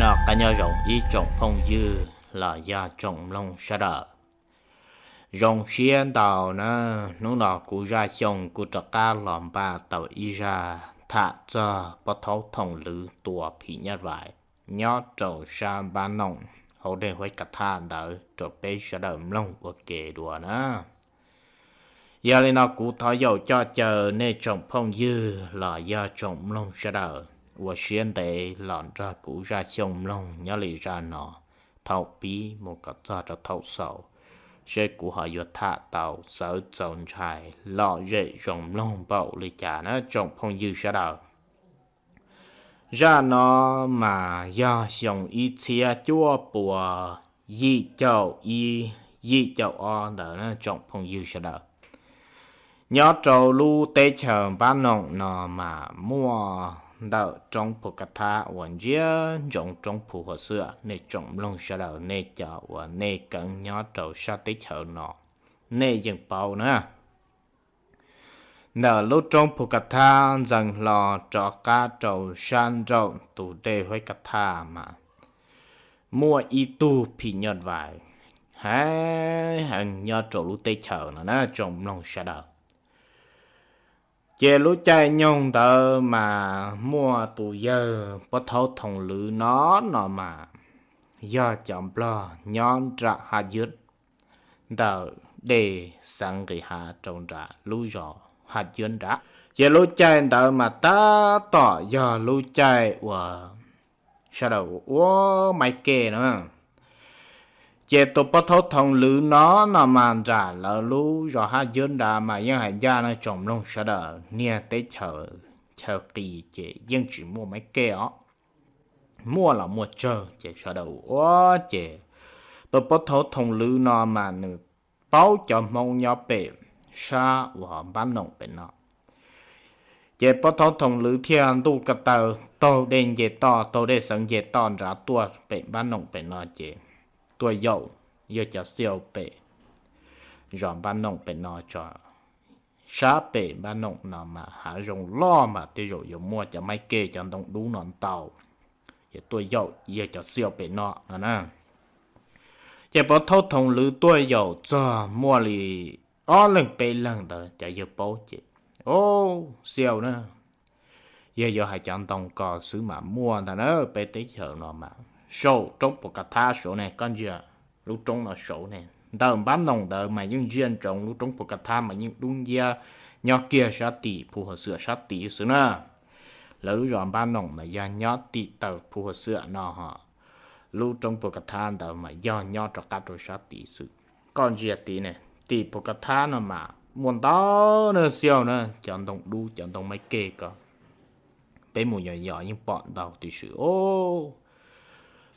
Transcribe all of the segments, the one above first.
Nyob qab nyob zoo ib tsoom phooj ywg los yog tsoom mloog sawv daws. Zoo siab ntau na, hnub no kuv Zaj Xyooj kuj rov qab los npaj tau ib zaj tham txog Pob Thaub Thoom Lwv tua phim nyuj vais nyob rau sab npab noom hauv dej Huaib Kav Thaj ntawd rau peb sawv daws mloog ua ke dua na. Yog li no kuv thov yaum coj caw nej tsoom phooj ywg los yog tsoom mloog sawv daws ua siab ntev los nrog kuv Zaj Xyooj mloog nyob li zaj no thaum pib mus kom txog rau thaum xaus, seb kuv ho yuav tham tau txawv txaus ntshai lom zem zoo mloog npaum li cas na tsoom phooj ywg sawv daws. Zaj no mas yog xyoo ib txhiab cuaj puas yim caum ib, yim caum ob ntawd na tsoom phooj ywg sawv daws. Nyob rau lub teb chaws npab noom no mas muaj ntawm roob Phu Kav Thab uas ntsia ntsoov roob Phu Huam Xwam, nej tsoom mloog sawv daws nej cov uas nej keev nyob rau sab teb chaws no nej yeej paub na. Ntawm lub roob Phu Kav Thab ntxeev hlo rov qab rau sab nraum tus dej Huaib Kav Thaj mas muaj ib tug phim nyuj vais heev heev nyob rau lub teb chaws no na tsoom mloog sawv daws. Ces lub caij nyoog ntawd mas muaj tus yawg Pob Thaub Thoom Lwv no no mas yog cov nplog nyob nram Haj Ywb ntawm dej Xeev Nqis Hav rau nram lub zos Haj Ywb nrad. Ces lub caij ntawd mas tab tom yog lub caij uas sawv daws ua maib kej na. Ces tus Pob Thaub Thoom Lwv no no mas nram lawv lub zos Haj Ywb nrad mas yeej hais ncaj no tsoom mloog sawv daws, niag teb chaws chaw qis ces yeej tsis muaj maib kej os. Muaj los muaj tsawg ces sawv daws ua ces tus Pob Thaub Thoom Lwv no mas nws paub cov Hmoob nyob pem sab uas npab noom pem no. Ces Pob Thaub Thoom Lwv thiaj ntuj ko taw taug dej nce toj, taug dej Xeev nce toj nrad tuaj pem npab noom pem no ces tuaj yaum yawg cov xiau pem zos npab noom pem no tso. Sab pem npab noom no mas hav zoov loj mas tej zaum yuav muaj cov maib kej cov ntoo dub no ntau. Ces tuaj yaum yawg cov xiau pem no no na. Ces Pob Thaub Thoom Lwv tuaj yaum txog muaj li ob leeg peb leeg ntawd cov yawg paub ces, o, xiau na, yog yuav hais cov ntoo ko xwb mas muaj ntag na, peb teb chaws no mas saum roob Phu Kav Thab saud ne, koj ntsia lub roob no saud ne, ntawm npab noom ntawd mas yeej ntsia ntsoov lub roob Phu Kav Thab mas yeej dub nciab nyob kiag sab tim Phu Huam Xwam sab tid xwb na. Lawv lub zos npab noom mas yog nyob tim taw Phu Huam Xwam no ho, lub roob Phu Kav Thab ntawd mas yog nyob rov qab rau sab tid xwb. Koj ntsia tid ne, tim Phu Kav Thab no mas muaj ntau na xiau na, cov ntoo dub cov ntoo maib kej ko peb mus yos yos yeej pom ntau tiam sis o,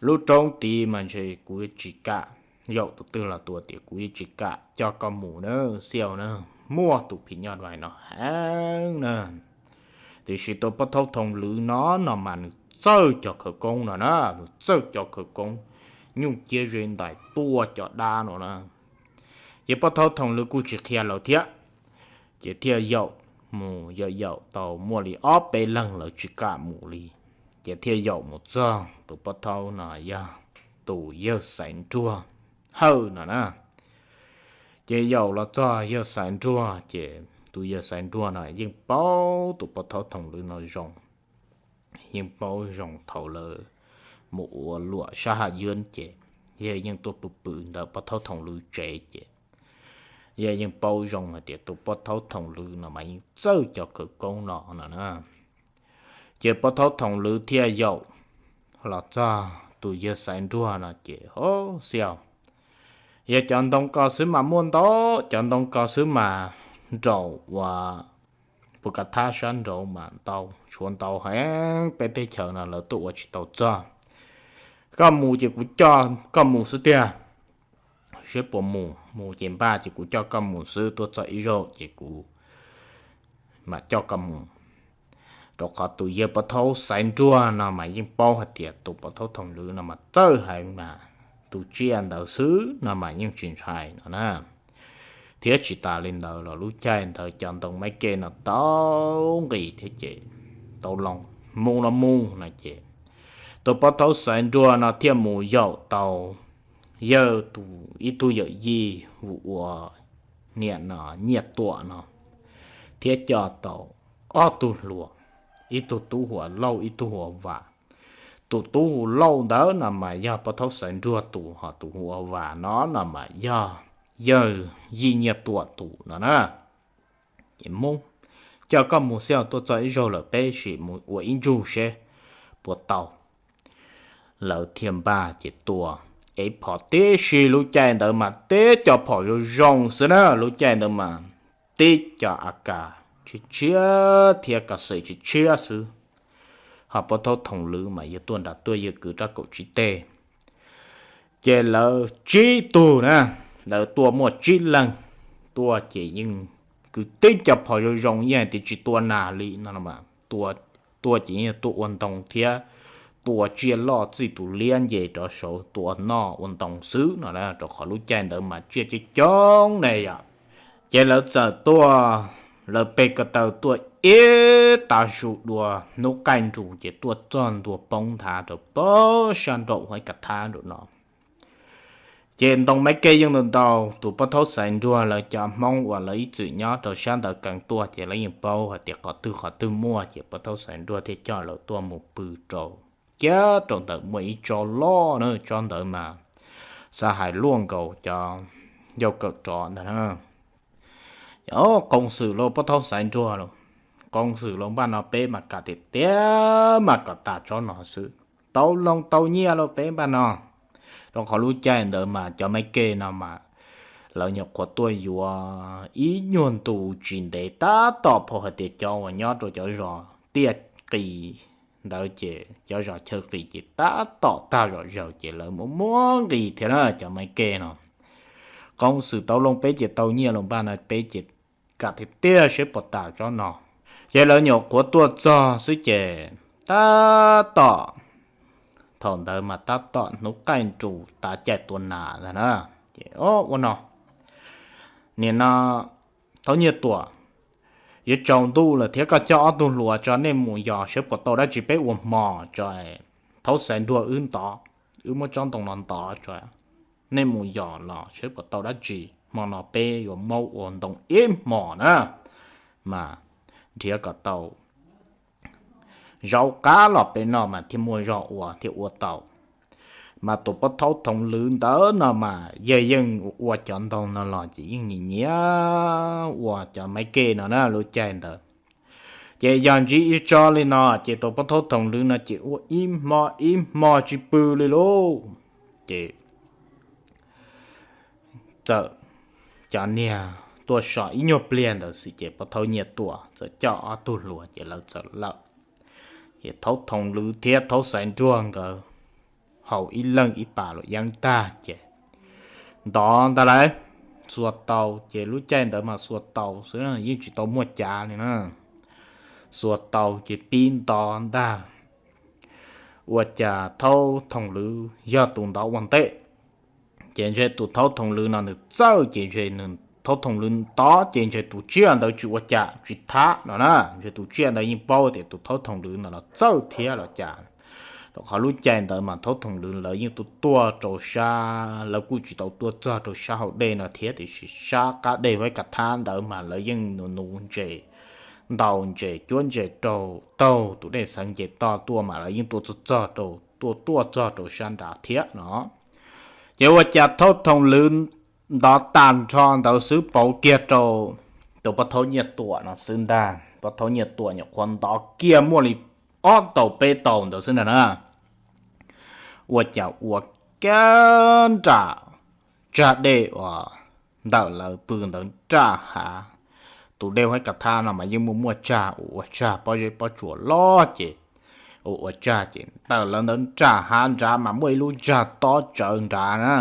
lub roob tid mas ntshe kuv yuav tsis kam yaum tus twg los tua tias kuv yuav tsis kam coj koj mus na xiau na, muaj tus phim nyuj vais no heev na. Tiam sis tus Pob Thaub Thoom Lwv no no mas nws txawj cov khawv koob no na, nws txawj cov khawv koob, nyuj ciab ze ntais tua cov dab no na. Ces Pob Thaub Thoom Lwv kuj tsis qhia lawv thiab, ces thiaj yaum mus yaum yaum tau muaj li ob peb leeg lawv tsis kam mus li, ces thiaj yaum mus txog tus Pob Thaub no yog tus yawg Xaiv Nruag Hawj no na. Ces yaum los txog yawg Xaiv Nruag ces tus yawg Xaiv Nruag no yeej paub tus Pob Thaub Thoom Lwv no zoo, yeej paub zoo thaum lawv mus ua luam sab Haj Ywb ces yawg yeej tuaj pw pw ntawm Pob Thaub Thoom Lwv tsev ces yawg yeej paub zoo hais tias tus Pob Thaub Thoom Lwv no mas yeej txawj cov khawv koob no no na. Ces Pob Thaub Thoom Lwv thiaj yaum los txog tus yawg Xaiv Nruag no ces, o, xiau, yog cov ntoo ko xwb mas muaj ntau, cov ntoo ko xwb mas nraum uas Phu Kav Thab sab nraud mas ntau, tshuav ntau heev, peb teb chaws no lawv tuaj ua tsis tau txog. Koj mus ces kuv coj koj mus xwb tiag. Seb puas mus, mus ces npaj ces kuv coj koj mus xwb, tuaj txog ib zaug ces kuv mam coj koj mus. Rau qhov tus yawg Pob Thaub Xaiv Nruag no mas yeej paub hais tias tus Pob Thaub Thoom Lwv no mas txawj heev mas tus tsiaj ntawd xwb no mas yeej tsis ntshai no na. Thiab tsis tas li ntawd los lub caij ntawd cov ntoo maib kej no tau nqis thiab ces tau loo, mus los mus no ces Tus pov thaub Xaiv Nruag no thiaj mus yaum tau yawg tus ib tug yawm yij hu ua niam no Nyiaj Tuam no, thiab coj tau ob tug hluas, ib tug tub hu ua Lauj, ib tug hu ua Vam. Tus tub hu ua Lauj ntawd no mas yog pov thaub Xaiv Nruag tus, ho tus hu ua Vam no no mas yog yawg yij Nyiaj Tuam tus no na. Ces Hmoob, coj koj mus xwb, tuaj txog ib zaug lawm peb sim mus ua ib ntsug seb puas tau. Lawv thiaj npaj ces tua ev phom tib si. Lub caij ntawd mas tib co phom zoo zoo xwb na, lub caij ntawd mas tib co A K tshiab tshiab thiab K X tshiab tshiab xwb. Ho pov thaub Thoom Lwm mas yog tuaj nram tuaj yawg kwv rab kaum tsib teg. Ces lawv tsib tug na, lawv tuaj muaj tsib leeg, tuaj ces yeej kwv tib co phom zoo zoo, yeej hais tias tsis tua nas li no, tua ces yeej tuaj ua ntoo thiab tua tsiaj loj txij tus liab nce rov saud tua noj ua ntoo xwb no, rau qhov lub caij ntawd mas tsiaj coob coob ne yom. Ces lawv txawm tuaj, lawv pes ko taw tuaj ib tav su dua, hnub qaij nrus ces tuaj txog ntua poob nthav rau pem sab nraum Huaib Kav Thab nraum no. Ces ntoo Maiv Kej yeej ntau ntau, tus pov thaub Xaiv Nruag lawv cov Hmoob uas lawv ib txwm nyob rau sab ntawd keev tuaj ces lawv yeej paub hais tias qhov twg qhov twg muaj, ces pov thaub Xaiv Nruag thiaj coj lawv tuaj mus pw rau kiag rau ntawm muaj ib tsob loj na, tsob ntawd mas xav hais luaj nkaus cov ncauj kawm rov ntag na. Ces, o, Qoos Xwm lauj, pov thaub Xaiv Nruag lauj, Qoos Xwm lauj, npaj no peb mas kam tiag tiag mas kom tas tsob no xwb. Tau Loo tau Nyiaj lauj, peb npaj no. Rau qhov lub caij ntawd mas cov Maiv Kej no mas lawv nyuam qhuav tuaj yuav ib nyuag ntu tsis ntev tab tom, phau hais tias cov uas nyob rau cov zos tiaj qis ntawd ces cov zos chaw qis ces tab tom tag zom zaws ces lawv muab muab nqis thiab na cov Maiv Kej no. Qoos Xwm, Tau Loo, peb ces tau nyiaj los npaj no peb ces kam tiag tiag seb puas tas tsob no. Ces lawv nyuam qhuav tuaj txog xwb ces tab tom, thaum ntawd mas tab tom hnub qaij nrus tav caij tua nas ntag na. Ces o, ua no, nim no Thaub Nyiaj Tuam, yuav tsaus ntuj lawm thiab, koj coj ob tug hluas tso, nej mus yos seb puas tau dab tsi peb ua hmo tso. Thaub Xaiv Nruag wb ntov, wb muab tsob ntoo no ntov tso, nej mus yos los seb puas tau dab tsi, hmo no peb yuav maub ua ntoo ib hmos na, mas nrhiav kom tau zaub qab los peb noj mas thiaj muaj zog ua thiaj ua tau. Mas tus pov thaub Thoom Lwm ntawd no mas yawg yeej ua cov ntoo no los ces yeej nyiam nyiam ua cov Maiv Kej no na lub caij ntawd. Ces yog ntsib ib tsob li no ces tus pov thaub Thoom Lwm no ces ua ib hmo ib hmo tsis pw li lauj. Ces txawm cov niag tuaj so ib nyuag pliag ntawd xwb ces pov thaub Nyiaj Tuam txawm coj ob tug hluas ces lawv txawm lawm. Ces thaub Thoom Lwm thiab thaub Xaiv Nruag nkawd haus ib leeg ib pas luam yeeb tag ces ntov ntag lauj. Xuas taus ces lub caij ntawd mas xuas taus xwb yeej tsis tau muaj cav li na. Xuas taus ces pib ntov ntag. Ua cas thaub Thoom Lwm yog tus ntov ua ntej. Ces ntshe tus thaub Thoom Lwm no nws txawj ces ntshe nws, thaub Thoom Lwm ntov ces ntshe tus tsiaj ntawd tsis ua cas tsis thab no na, ntshe tus tsiaj ntawd yeej paub tias tus thaub Thoom Lwm no los txawj thiab los cas. Rau qhov lub caij ntawd mas thaub Thoom Lwm lawv yeej tuaj tuaj rau sab, lawv kuj tsis tau tuaj txog rau sab hauv dej no thiab, tiam sis sab qab dej Huaib Kav Thab ntawd mas lawv yeej nuv nuv ntses, ntaus ntses cuab ntses rau taug tus dej xeev nce toj tuaj mas lawv yeej tuaj txog txog rau, tuaj tuaj txog rau sab nrad thiab no. Ces ua cas thaub Thoom Lwm ntov tag nrho ntawd xwb pauv kiag rau tus pov thaub Nyiaj Tuam no xwb ntag. Pov thaub Nyiaj Tuam nyuam qhuav ntov kiag muaj li ob taus peb taus ntawd xwb ntag na. Ua cas ua kiag nram tsag dej uas ntawm lawv pw ntawd nram hav. Tus dej Huaib Kav Thab no mas yeej muaj muaj tsag, ua ua tsag pob zeb pob tsuas loj ces ua ua tsag ces ntawm lawv ntawd nram hav nrad mas muaj ib lub tsag tob tsawv nrad na.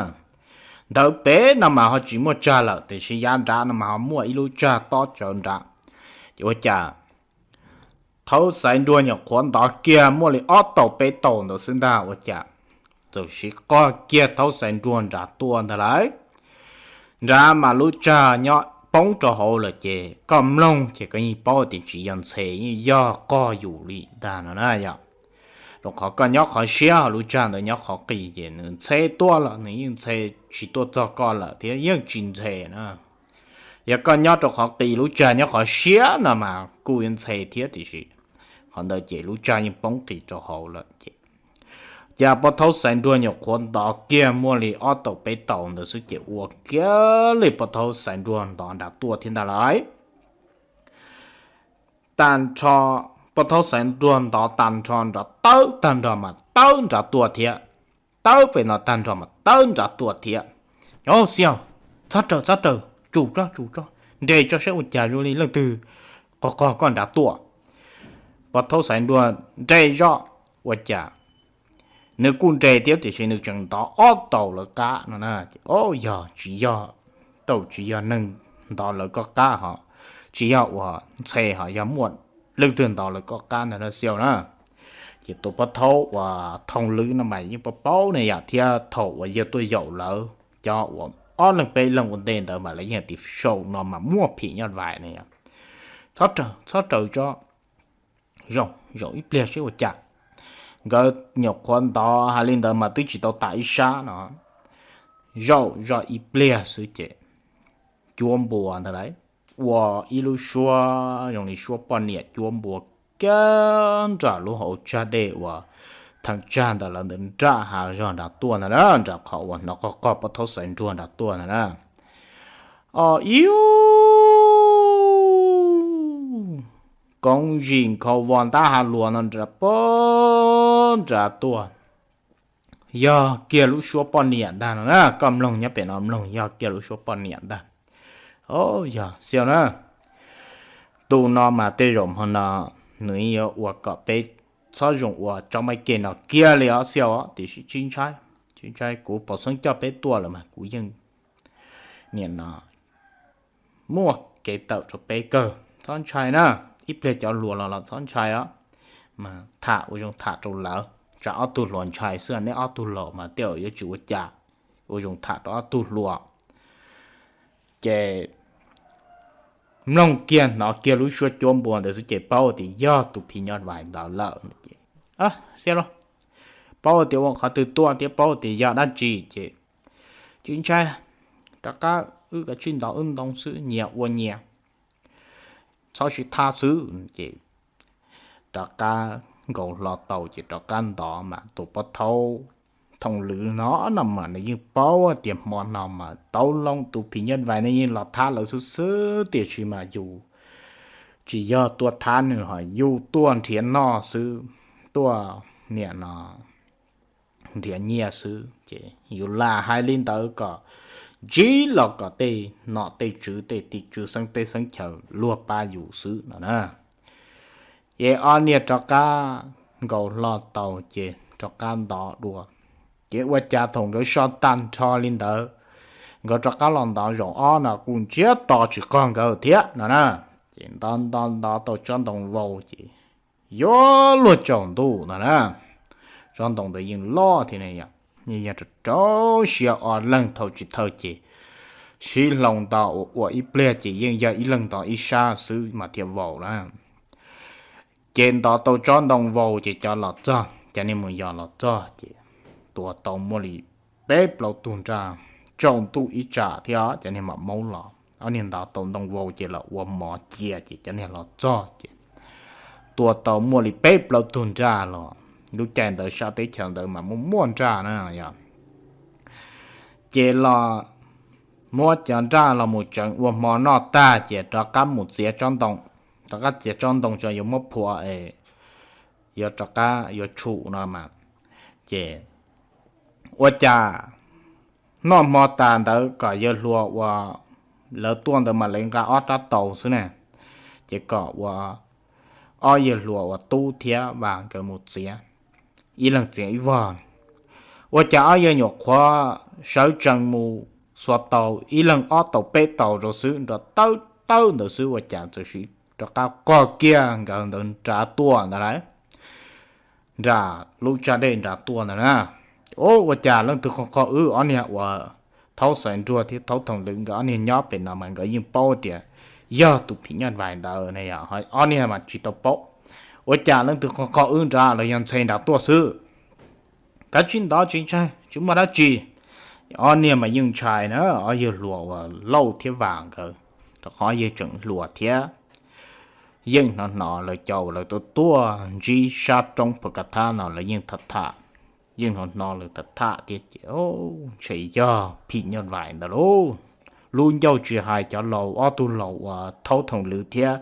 Ntawd pem no mas ho tsis muaj tsag lawm tiam sis yav nrad no mas ho muaj ib lub tsag tob tsawv nrad. Ces ua cas thaub Xaiv Nruag nyuam qhuav ntov kiag muaj li ob taus peb taus ntawd xwb ntag ua cas txawm siv qog kiag thaub Xaiv Nruag nrad tuaj ntag lauj. Nrad mas lub tsag nyob poob rau hauv lawm ces koj mloog ces koj yeej paub tias tsis yog ntxhe, yeej yog qog yus li ntag no na yom. Rau qhov koj nyob qhov siab, ho lub tsag ntawd nyob qhov qis, ces nws ntxhe tuaj los nws yeej ntxhe tsis tuaj txog koj lawm thiab yeej tsis ntxhe na. Yog koj nyob rau qhov qis, lub tsag nyob qhov siab no mas kuj yuav ntxhe thiab, tiam sis qhov ntawd ces lub tsag yeej poob qis rau hauv lawm ces, cas pov thaub xaiv nruag nyuam qhuav ntov kiag muaj li ob taus peb taus ntawd xwb ces ua kiag li pov thaub xaiv nruag ntov nrad tuaj thiab ntag lauj. Tag nrho, pov thaub xaiv nruag ntov tag nrho nrad tawb tag nrho mas tawb nrad tuaj thiab, tawb pem no tag nrho mas tawb nrad tuaj thiab. Au, xiaus, txhob raws, txhob raws, tsum tso, tsum tso, nres tso saib ua cas zoo li leej twg qog qog koj nrad tuaj. Pov thaub xaiv nruag nres zoj, ua cas nws kuj nres thiab tiam sis nws tseem ntov ob taus lawv qab no na. Au, yog tsis yog, tau tsis yog neeg ntov lawv koj qab ho, tsis yog uas ntxhe ho, yog muaj leej twg ntov lawv koj qab ntag lauj xiaus na. Ces tus pov thaub uas Thoom Lwm no mas yeej paub paub ne yom, thiab thaum uas yawg tuaj yaum lawv cov uas ob leeg peb leeg ua ntej ntawd mas lawv yeej hais tias saum no mas muaj phim nyuj vais ne yom. Txhob raws, txhob raws tso, zaum zaum ib pliag seb ua cas. Nkawd nyuam qhuav ntov hais li ntawd mas twb tsis tau tas ib sab no, zaum zoj ib pliag xwb ces cuab npua ntag lauj, ua ib lub suab zoo li suab poj niam cuab npua kiag nram lub hauv tsag dej uas theem tsag ntawm lawv ntawd nram hav zog nrad tuaj ntag na, nram qhov uas hnov qog qog pov thaub xaiv nruag nrad tuaj ntag na. Au, iu, koob zim nkhaus vos ntab hav luas no nrad pag nrad tuaj. Yog kiag lub suab poj niam ntag no na, koj mloog nyob pem no mloog, yog kiag lub suab poj niam ntag. Au, yog xiaus na, tus no mas tej zaum hmo no nws yuav ua kom peb txhob zoo ua tsob maiv ke no kiag li os xiaus os, tiam sis tsis ntshai, tsis ntshai, kuv pom xeeb coj peb tuaj lawm mas kuv yeej niam no muaj kev tawm rau peb kawg, txhob ntshai na. Ib pliag cov hluas los los txhob ntshai os, mas tham ua zoo tham rau lawv, tsam ob tug hluas ntshai xwb, neb ob tug laus mas tej zaum yuav tsis ua cas, ua zoo tham rau ob tug hluas. Ces mloog kiag hnov kiag lub suab cuab npua ntawd xwb ces paub tias yog tus phim nyuj vais ntawd lawm ces, xiaus lauj, paub tias ua qhov twg tuaj thiab paub tias yog dab tsi ces tsis ntshai, rov qab wb kav tsij ntov wb ntoo xwb, nyias ua nyias, txhob sib thab xwb ces rov qab nkaus hlo tau ces rov qab ntov mas tus pov thaub Thoom Lwm no no mas nws yeej paub tias hmo no mas tau loo tus phim nyuj vais no yeej los thab lawv xwb xwb, tiam sis mas yus tsis yog tuaj thab nws ho yus tuaj nrhiav noj xwb, tuaj niam no nrhiav nyiaj xwb ces yus lam hais li ntawd kom ntsib los kom tej nom tej tswv tej tim tswv xeeb teb xeeb chaw luag pab yus xwb no na. Ces ob niag rov qab nkaus hlo tau ces rov qab ntov dua. Ces ua cas thaum nkawd so tag nrho li ntawd, nkawd rov qab los ntov zaum ob no kuj ntsiab to tsis qog nkawd thiab no na. Ces ntov ntov ntov tau tsob ntoo vau ces yuav luag tsaus ntuj no na. Tsob ntoo ntawd yeej loj thiab ne yom, yeej yog rau rau siab ob leeg thaum tsis thawj ces sib hloov ntov ua ua ib pliag ces yeej yog ib leeg ntov ib sab xwb mas thiaj vau na. Ces ntov tau tsob ntoo vau ces cov los txog, cov niag mus yos los txog ces tua tau muaj li peb plaub tug nraj, tsaus ntuj ib tsam thiab cov niag mam maub los. Ob niag ntov tau ntoo vau ces los ua mov cia ces cov niag los txog ces tua tau muaj li peb plaub tug nraj los. Lub caij ntawd sab teb chaws ntawd mas muaj muaj nraj na yom. Ces los muab cov nraj los mus tseev ua hmo noj tag ces rov qab mus txiav tsob ntoo, rov qab txiav tsob ntoo tso yuav muab phua es yuav rov qab yuav tshum no mas. Ces ua cas noj hmo tas ntawd kom yawg hluas uas lawv tuaj ntawd mas lawv nqa ob rab taus xwb na, ces kom ua ob yawg hluas uas Tub thiab Vas nkawd mus txiav, ib leeg txiav ib vog. Ua cas ob yawg nyuam qhuav sawv tsees mus xuas taus ib leeg ob taus peb taus rau xwb nrov tawb tawb ntawd xwb ua cas txawm sim rov qab qog kiag nkawd ntawd nrad tuaj ntawd lauj. Nram lub tsag dej nrad tuaj ntawd na. Ua cas leej twg qog qog wb, ob niag uas Thaub Xaiv Nruag thiab Thaub Thoom Lwm nkawd ob niag nyob pem no mas nkawd yeej paub tias yog tus phim nyuj vais ntawd na yom, ob niag mas tsis tau paub. Ua cas leej twg qhov qhov wb nrad los yog ntxhe nrad tuaj xwb? Kav tsij ntov tsis ntshai, tsis muaj dab tsi. Ob niag mas yeej ntshai na, ob yawg hluas uas Lauj thiab Vam nkawd, rau qhov yawg tseem hluas thiab. Yeej hnov hnov lawv cov uas lawv tuaj tuaj ntsib sab roob Phu Ka Thab no lawv yeej tham tham, yeej hnov hnov lawv tham tham thiab ces ntshe yog phim nyuj vais ntawd lauj. Lub ncauj tsis hais cov laus, ob tug laus uas Thaub Thoom Lwm thiab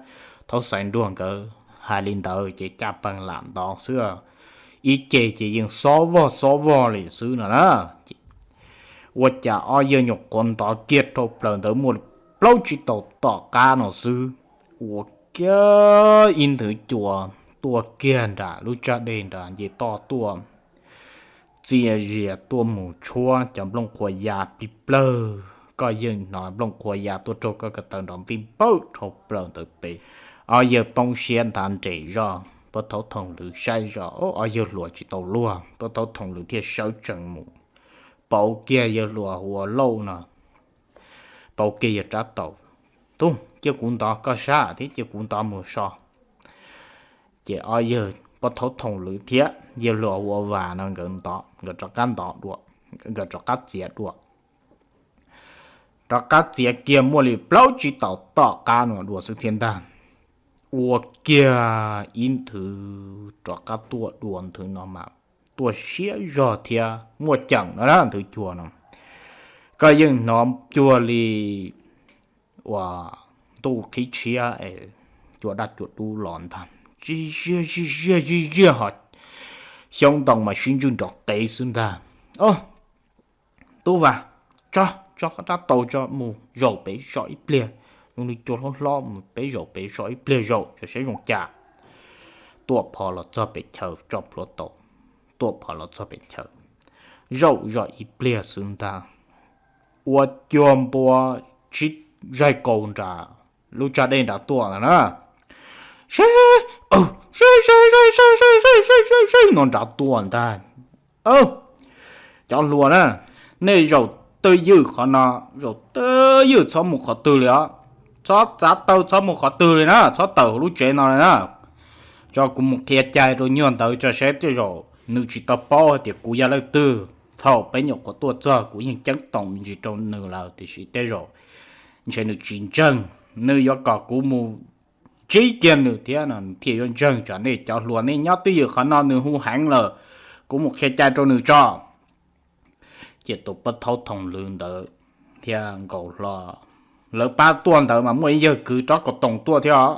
Thaub Xaiv Nruag nkawd hais li ntawd ces caj peeg lam ntov xwb, ib ce ces yeej xob vog xob vog li xwb no na. Ua cas ob yawg nyuam qhuav ntov kiag rau plaws ntawd muaj li plaub tsib tau tom qab no xwb, ua kiag ib nthwv cua tuaj kiag nram lub tsag dej nrad nce toj tuaj, txias zias tuaj mus tshuab cov nplooj qhuav ya plig plawg. Koj yeej hnov nplooj qhuav ya tuaj raug koj ko taw nrov npij npawj dhau plaws ntawd pem. Ob yawg poob siab nthav nres zog, Pab Thaub Thoom Lwm saib zog, ob yawg hluas tsis tau luag, Pab Thaub Thoom Lwm thiaj sawv tsees mus pauv kiag yawg hluas hu ua Lauj no, pauv kiag yawg rab taus, Tub, cia kuv ntov koj sab thiab cia kuv ntov mus so. Ces ob yawg Pab Thaub Thoom Lwm thiab yawg hluas hu ua Vam no nkawd ntov, nkawd rov qab ntov dua, nkawd rov qab txiav dua. Rov qab txiav kiag muaj li plaub tsib tau tom qab no dua xwb thiab ntag. Ua kiag ib nthwv rov qab tuaj dua nthwv no mas tuaj siab zog thiab muaj ceem no na nthwv cua no. Koj yeej hnov cuag li uas ntuj qhib tshiab es cua daj cua dub los ntag, zij ziag zij ziag zij ziag ho xyoob ntoo mas sib ntswj nrov qev xwb ntag. Tub Vam, tso, tso rab taus tso mus zaum pem zos ib pliag, zoo li cua hlob hlob mus pem zaum pem zos ib pliag zaum tso saib zoo cas. Tuaj phov los txog pem chaw tso plhuav taus, tuaj phov los txog pem chaw, zaum zos ib pliag xwb ntag. Ua cuag npua tsib zaig kaus nram lub tsag dej nrad tuaj ntag na. Sib, sib, sib, sib, sib, sib, sib, sib, sib no nrad tuaj ntag. Cov hluas na, nej zaum twj ywm qhov no, zaum twj ywm txhob mus qhov twg li os. Txhob txav taw txhob mus qhov twg li na, txhob tawm hauv lub tsev no li na. Tso kuv mus qhia cai rau nyuag ntawd tso saib, tej zaum nws tsis tau paub hais tias kuv yog leej twg. Thaum peb nyuam qhuav tuaj txog kuv yeej ceeb toom me ntsis rau nws lawm tiam sis tej zaum ntshe nws tsis ntseeg, nws yuav kom kuv mus ntsib kiag nws thiab no nws thiaj yuav ntseeg. Tsam nej cov hluas nej nyob twj ywm qhov no nws hu heev lawm, kuv mus qhia cai rau nws tso. Ces tus Pab Thaub Thoom Lwm ntawd thiab nkaus hlo, lawv pab tuaj ntawd mas muaj ib yawg kwv rab kaus toom tuaj thiab os.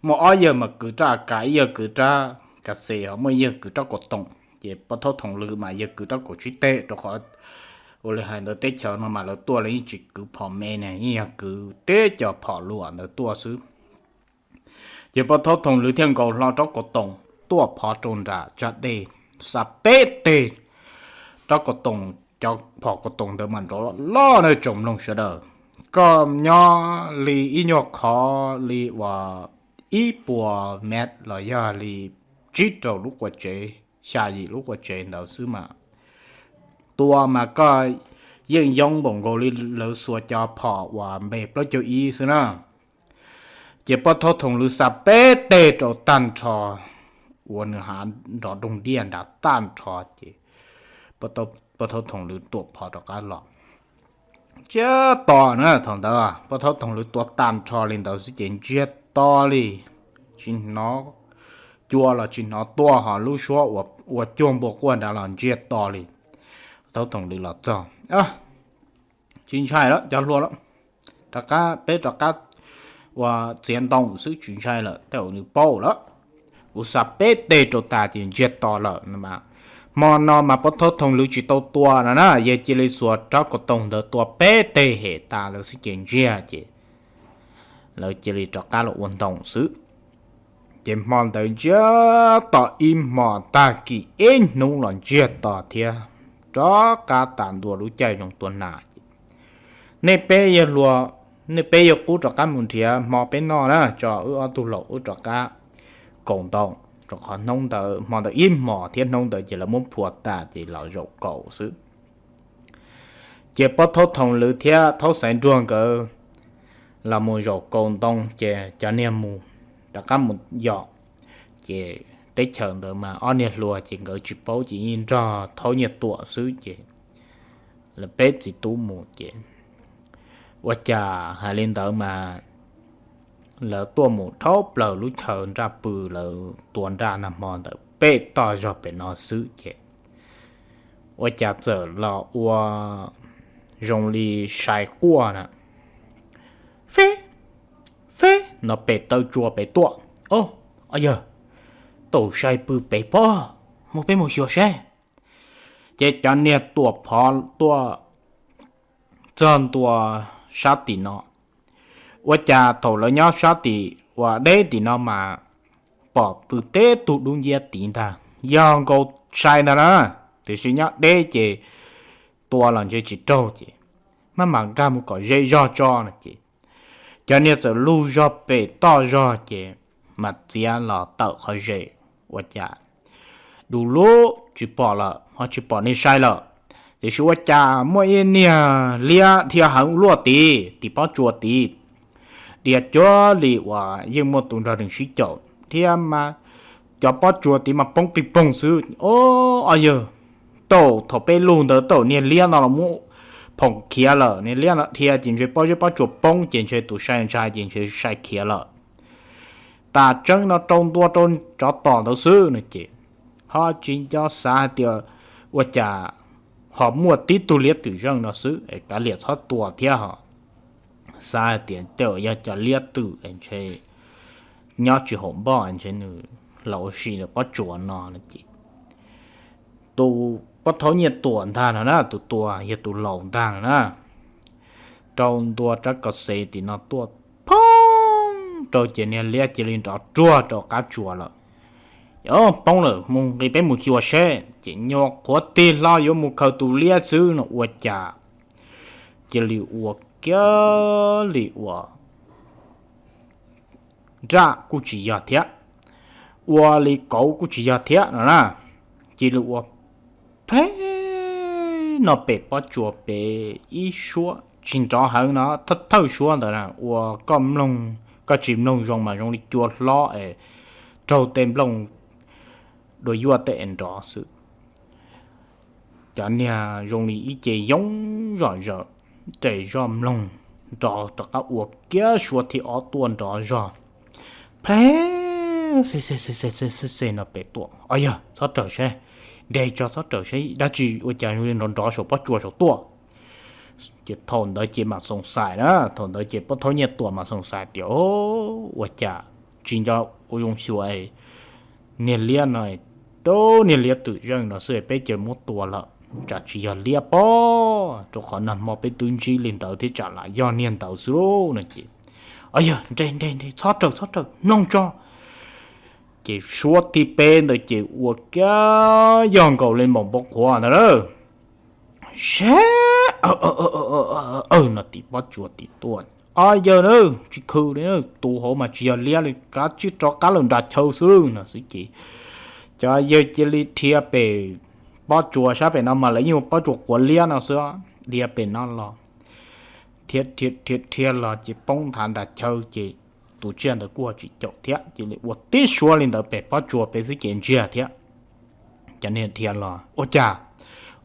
Muaj ob yawg mas kwv rab AK, ib yawg kwv rab ka xes, ho muaj ib yawg kwv rab kaus toom. Ces Pab Thaub Thoom Lwm mas yawg kwv rab kaus tsib teg, rau qhov ua li hais ntawd teb chaws no mas lawv tuaj lawv yeej tsis kwv phom me ne, yeej yog kwv teb cov phom luam ntawd tuaj xwb. Ces Pab Thaub Thoom Lwm thiaj nkaus hlo rab kaus toom tuaj phov rau nram tsag dej, xa peb teg. Rab kaus toom, cov phom kaus toom ntawd mas nrov loj loj na tsoom mloog sawv daws. Koj nyob li ib nyuag qhov li uas ib puas mev los yog li tsib rau lub qua tsev, xya yim lub qua tsev ntawd xwb mas tua mas koj yeej yoob npaum nkaus li lawv xuas cov phom uas npe plaub caug ib xwb na. Ces Pab Thaub Thoom Lwm xa peb teg rau tag nrho, ua nws hav nrov doog diaj nrad tag nrho ces Pab Thaub Thoom Lwm tuam phov rov qab los. Ntsiag to na, thaum ntawd Pab Thaub Thoom Lwm tua tag nrho li ntawd xwb ces ntsiag to li, tsis hnov cua los tsis hnov tuaj, ho lub suab ua cuag npua quaj nrad los ntsiag to li. Pab Thaub Thoom Lwm los txog, tsis ntshai lawm cov hluas lawm, rov qab peb rov qab ua txiav ntoo xwb tsis ntshai lawm, tej zaum nws paub lawm. Kuv xa peb teg rau tas ces ntsiag to lawm no mas. Hmo no mas Pab Thaub Thoom Lwm tsis tau tua no na, yawg cia li xuas rab kaus toom ntawd tua peb teg hem tas lawv xwb ces ntsiag ces lawv cia li rov qab los ua ntoo xwb. Ces hmo ntawd ntsiag to ib hmo, tag kis ib hnub los ntsiag to thiab, rov qab tas ntua lub caij zoo tua nas. Nej peb yawg hluas, nej peb yawg qub rov qab mus nrhiav hmo peb noj na, tso wb ob tug laus wb rov qab kaus ntoo, rau qhov hnub ntawd hmo ntawd ib hmos thiab hnub ntawd ces lawv muab phua tas ces los zaum kaus xwb. Ces Pab Thaub Thoom Lwm thiab Thaub Xaiv Nruag nkawd los mus zaum kaus ntoo ces cov niag mus rov qab mus yos, Ces teb chaws ntawd mas ob niag hluas ces nkawd tsis paub ces yeej nrog Thaub Nyiaj Tuam xwb ces lawv peb txiv tub mus ces ua cas hais li ntawd mas lawv tuaj mus dhau plaws lub chaw nraj pw, lawv tua nraj nag hmo ntawd peb toj zog pem no xwb ces ua cas txawm los ua zoo li sai quaj na, feb, feb no pem taw tsua pem tuaj. Au, yawg, tau sai pw pem pob, mus peb mus xyuas seb. Ces cov niag tuam phov tuaj txog ntua sab tim no, ua cas thaum lawv nyob sab tim uas deb tim no mas pom pw teb tug dub nciab tid ntag, yog nkaus sai ntag na, tiam sis nyob deb ces tua los ntshe tsis raug ces maj mam nkag mus kom ze zog tso no ces cov niag txawm lug zog pem toj zog ces mas txiav los tawm qhov ze, ua cas du lug tsis pom lawm ho tsis pom niag sai lawm. Tiam sis ua cas muaj ib niag liab dhia heev luaj tid tim pob tsuas tid, dhia cuag li uas yeej muaj tus nrog nws sib caum thiab mas cov pob tsuas tid mas poob pij poog xwb. Au, yawg, tau thaum peb lug ntawd tau niag liab no los muab phoom khiav lawm, niag liab no dhia ces ntshe pob zeb pob tsuas poob ces ntshe tus sai ntshai ces ntshe sai khiav lawm. Tas tseeb no rau ntua rau tsov tom ntawd xwb no ces ho tsis nco xav hais tias ua cas ho muaj tib tug liab twm zeej no xwb es kav liam txhob tua thiab ho xav hais tias tej yog cov liab twm es ntshe nyob tsis haum npoj es ntshe nws los ua si ntawm pob tsuas no no ces tus poj thaub Nyiaj Tuam ntag no na, tus tua yog tus laus ntag no na, rau ntua rab kaus xev tim no tuaj phooj rau ces niag liab cia li nrov ruag rau qab tsuas lawm. Poob lawm, mus nqis peb mus xyuas seb. Ces nyuam qhuav tig hlo yuav mus khaws tus liab xwb no ua cas cia li ua kiag li uas nraj kuj tsis yog thiab, ua li kauv kuj tsis yog thiab no na, cia li ua pleb no pem pob tsuas pem ib suab tsis nrov heev no, thawj thawj suab ntawd na ua koj mloog, koj tsis mloog zoo mas zoo li cua hlob es raug tej nplooj dua yuaj tej es nrov xwb. Cov niag zoo li ib ce yoob zom zaws, res zoj mloog nrov rov qab ua kiag suab thib ob tuaj nrov zog pleb xeb xeb xeb xeb no pem tuaj. Au yawg, txhob raws seb, nres tso txhob raws seb dab tsi ua cas zoo li nrov nrov saum pob tsuas saum tuaj. Ces thaum ntawd ces mam xoom xais na, thaum ntawd ces poj thaub Nyiaj Tuam mam xoom xais tias, ua cas tsis nco ua zoo xyuas niag liab no, tub niag liab twm zeej no xwb peb cia li muab tua lawm, tsam tsis yog liab pob, rau qhov nag hmo peb twb ntsib li ntawd thiab tsam lam yog niag ntawd xwb lauj no ces, au yawg, nres nres nres, txhob raws txhob raws, mloog tso. Ces suab thib peb ntawd ces ua kiag yog nkaus li npaum npoo qhuav ntawd na, seb, aw no tim pob tsuas tim tuaj. Au yawg na, tsis khw li, tus hauv mas tsis yog liab li, kav tsij rov qab lawm nram chaw xwb no xwb ces cov yawg cia li dhia pem pob tsuas sab pem no mas lawv yeej ua pob tsuas quav liab no xwb, dhia pem no los, dhia dhia dhia los ces poob nthav nram chaw ces tus tsiaj ntawd kuj tsis caum thiab, cia li ua tib suab li ntawd pem pob tsuas pem xwb ces ntsiag thiab. Cov niag dhia los ua cas,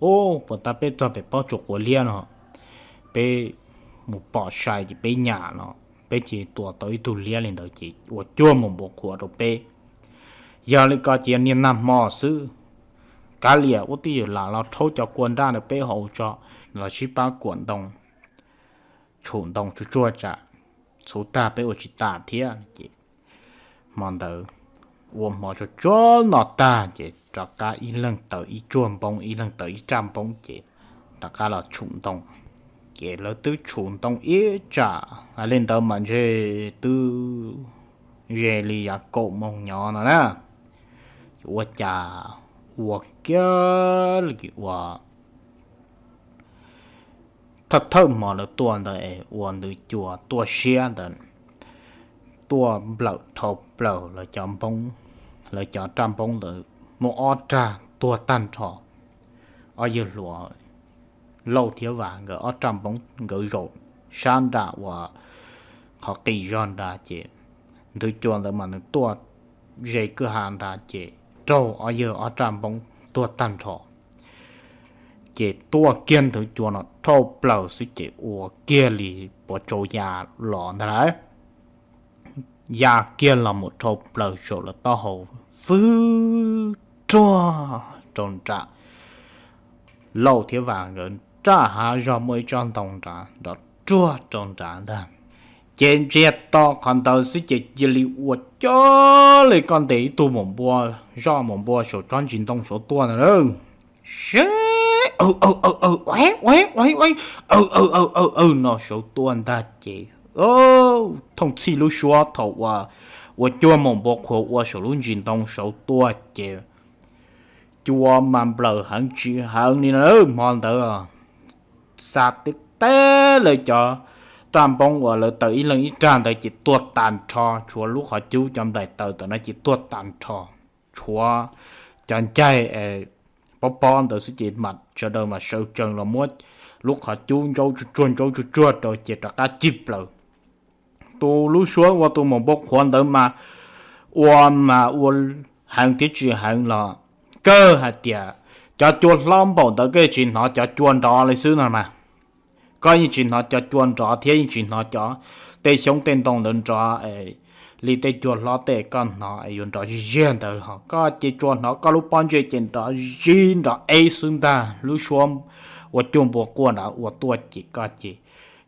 u, puas tas peb txog pem pob tsuas quav liab no, peb mus pom sai ces peb nyam no, peb cia li tua tau ib tug liab li ntawd ces ua cuag mus npaum qhuav rau peb. Yog li ko ces yog niag nag hmo xwb, kav liam ua tib yam lam los rhaub cov kua nraj ntawd peb haus tso, los sib pab kuam ntoo, tshum ntoo tsuag tsuag tsam txhuv tag peb ua tsis tas thiab ces hmo ntawd ua hmo tsuag tsuag no tag ces rov qab ib leeg taws ib tsuag npoob, ib leeg taws ib raj npoob ces rov qab los tshum ntoo. Ces lawv twb tshum ntoo ib tsam hais li ntawd mas ntshe twb ze li yav kaum moos nyob no na, ua cas ua kiag li ua thawj thawj hmo lawv tuaj ntawd es ua ntws cua tuaj siab ntawd tuaj nplawm dhau plaws lawv cov npoob, lawv cov raj npoob ntawd muaj ob raj tuag tag nrho. Ob yawg hluas Lauj thiab Vam nkawd ob raj npoob nkawd zaum sab nram uas qhov qis zog nrad ces ntws cua ntawd mas nws tuaj ze kwj ha nrad ces raug ob yawg ob raj npoob tuag tag nrho. Ces tuaj kiag ntawd cua no dhau plaws xwb ces ua kiag li puas tsau ya los ntag lauj. Ya kiag los mus dhau plaws saum lawv taub hau, fwb ruag rau nram Lauj thiab Vam nkawd nraj hav zog muaj ib tsob ntoo nrad nrov ruag rau nrad ntag. Ces ntsiag to qhov ntawd xwb ces cia li ua cov li koj ntes ib tug maum npua, zoj maum npua saum tsob ntsis ntoo saud tuaj ntag. Seb, aw aw aw aw, aw aw aw aw, aw aw aw aw no saud tuaj ntag ces thooj txhij lub suab thaum uas ua cuag maum npua qhuav ua saum lub ntsis ntoo saud tuaj ces cua mas nplawm heev tsis heev li no. Hmo ntawd xa tib teb lawv cov raj npoob uas lawv taws ib leeg ib raj ntawd ces tuag tag nrho, tshuav lub qhov cub cov nplaim taws tam no ces tuag tag nrho, tshuav cov ncaig pob pob ntawd xwb ces mam sawv daws mas sawv tsees los muab lub qhov cub ntsaub tsuag tsuag ntsaub tsuag tsuag rau ces rov qab cig plaws. Tus lub suab ua tus maum npua qhuav ntawd mas ua mas ua heev thiab tsis heev los kawg hais tias cov cua hlob npaum ntawd koj yeej tsis hnov cov cua nrov li xwb no mas. Koj yeej tsis hnov cov cua nrov thiab yeej tsis hnov cov tej xyoob tej ntoo ntawd nrov li tej cua hlob tej koj hnov yuav nrov zig ziag ntawd los koj ces tsuas hnov koj lub pob ntseg ces nrov zib nrov eb xwb ntag. Lub suab ua cuag npua quaj nrad ua tuaj ces koj ces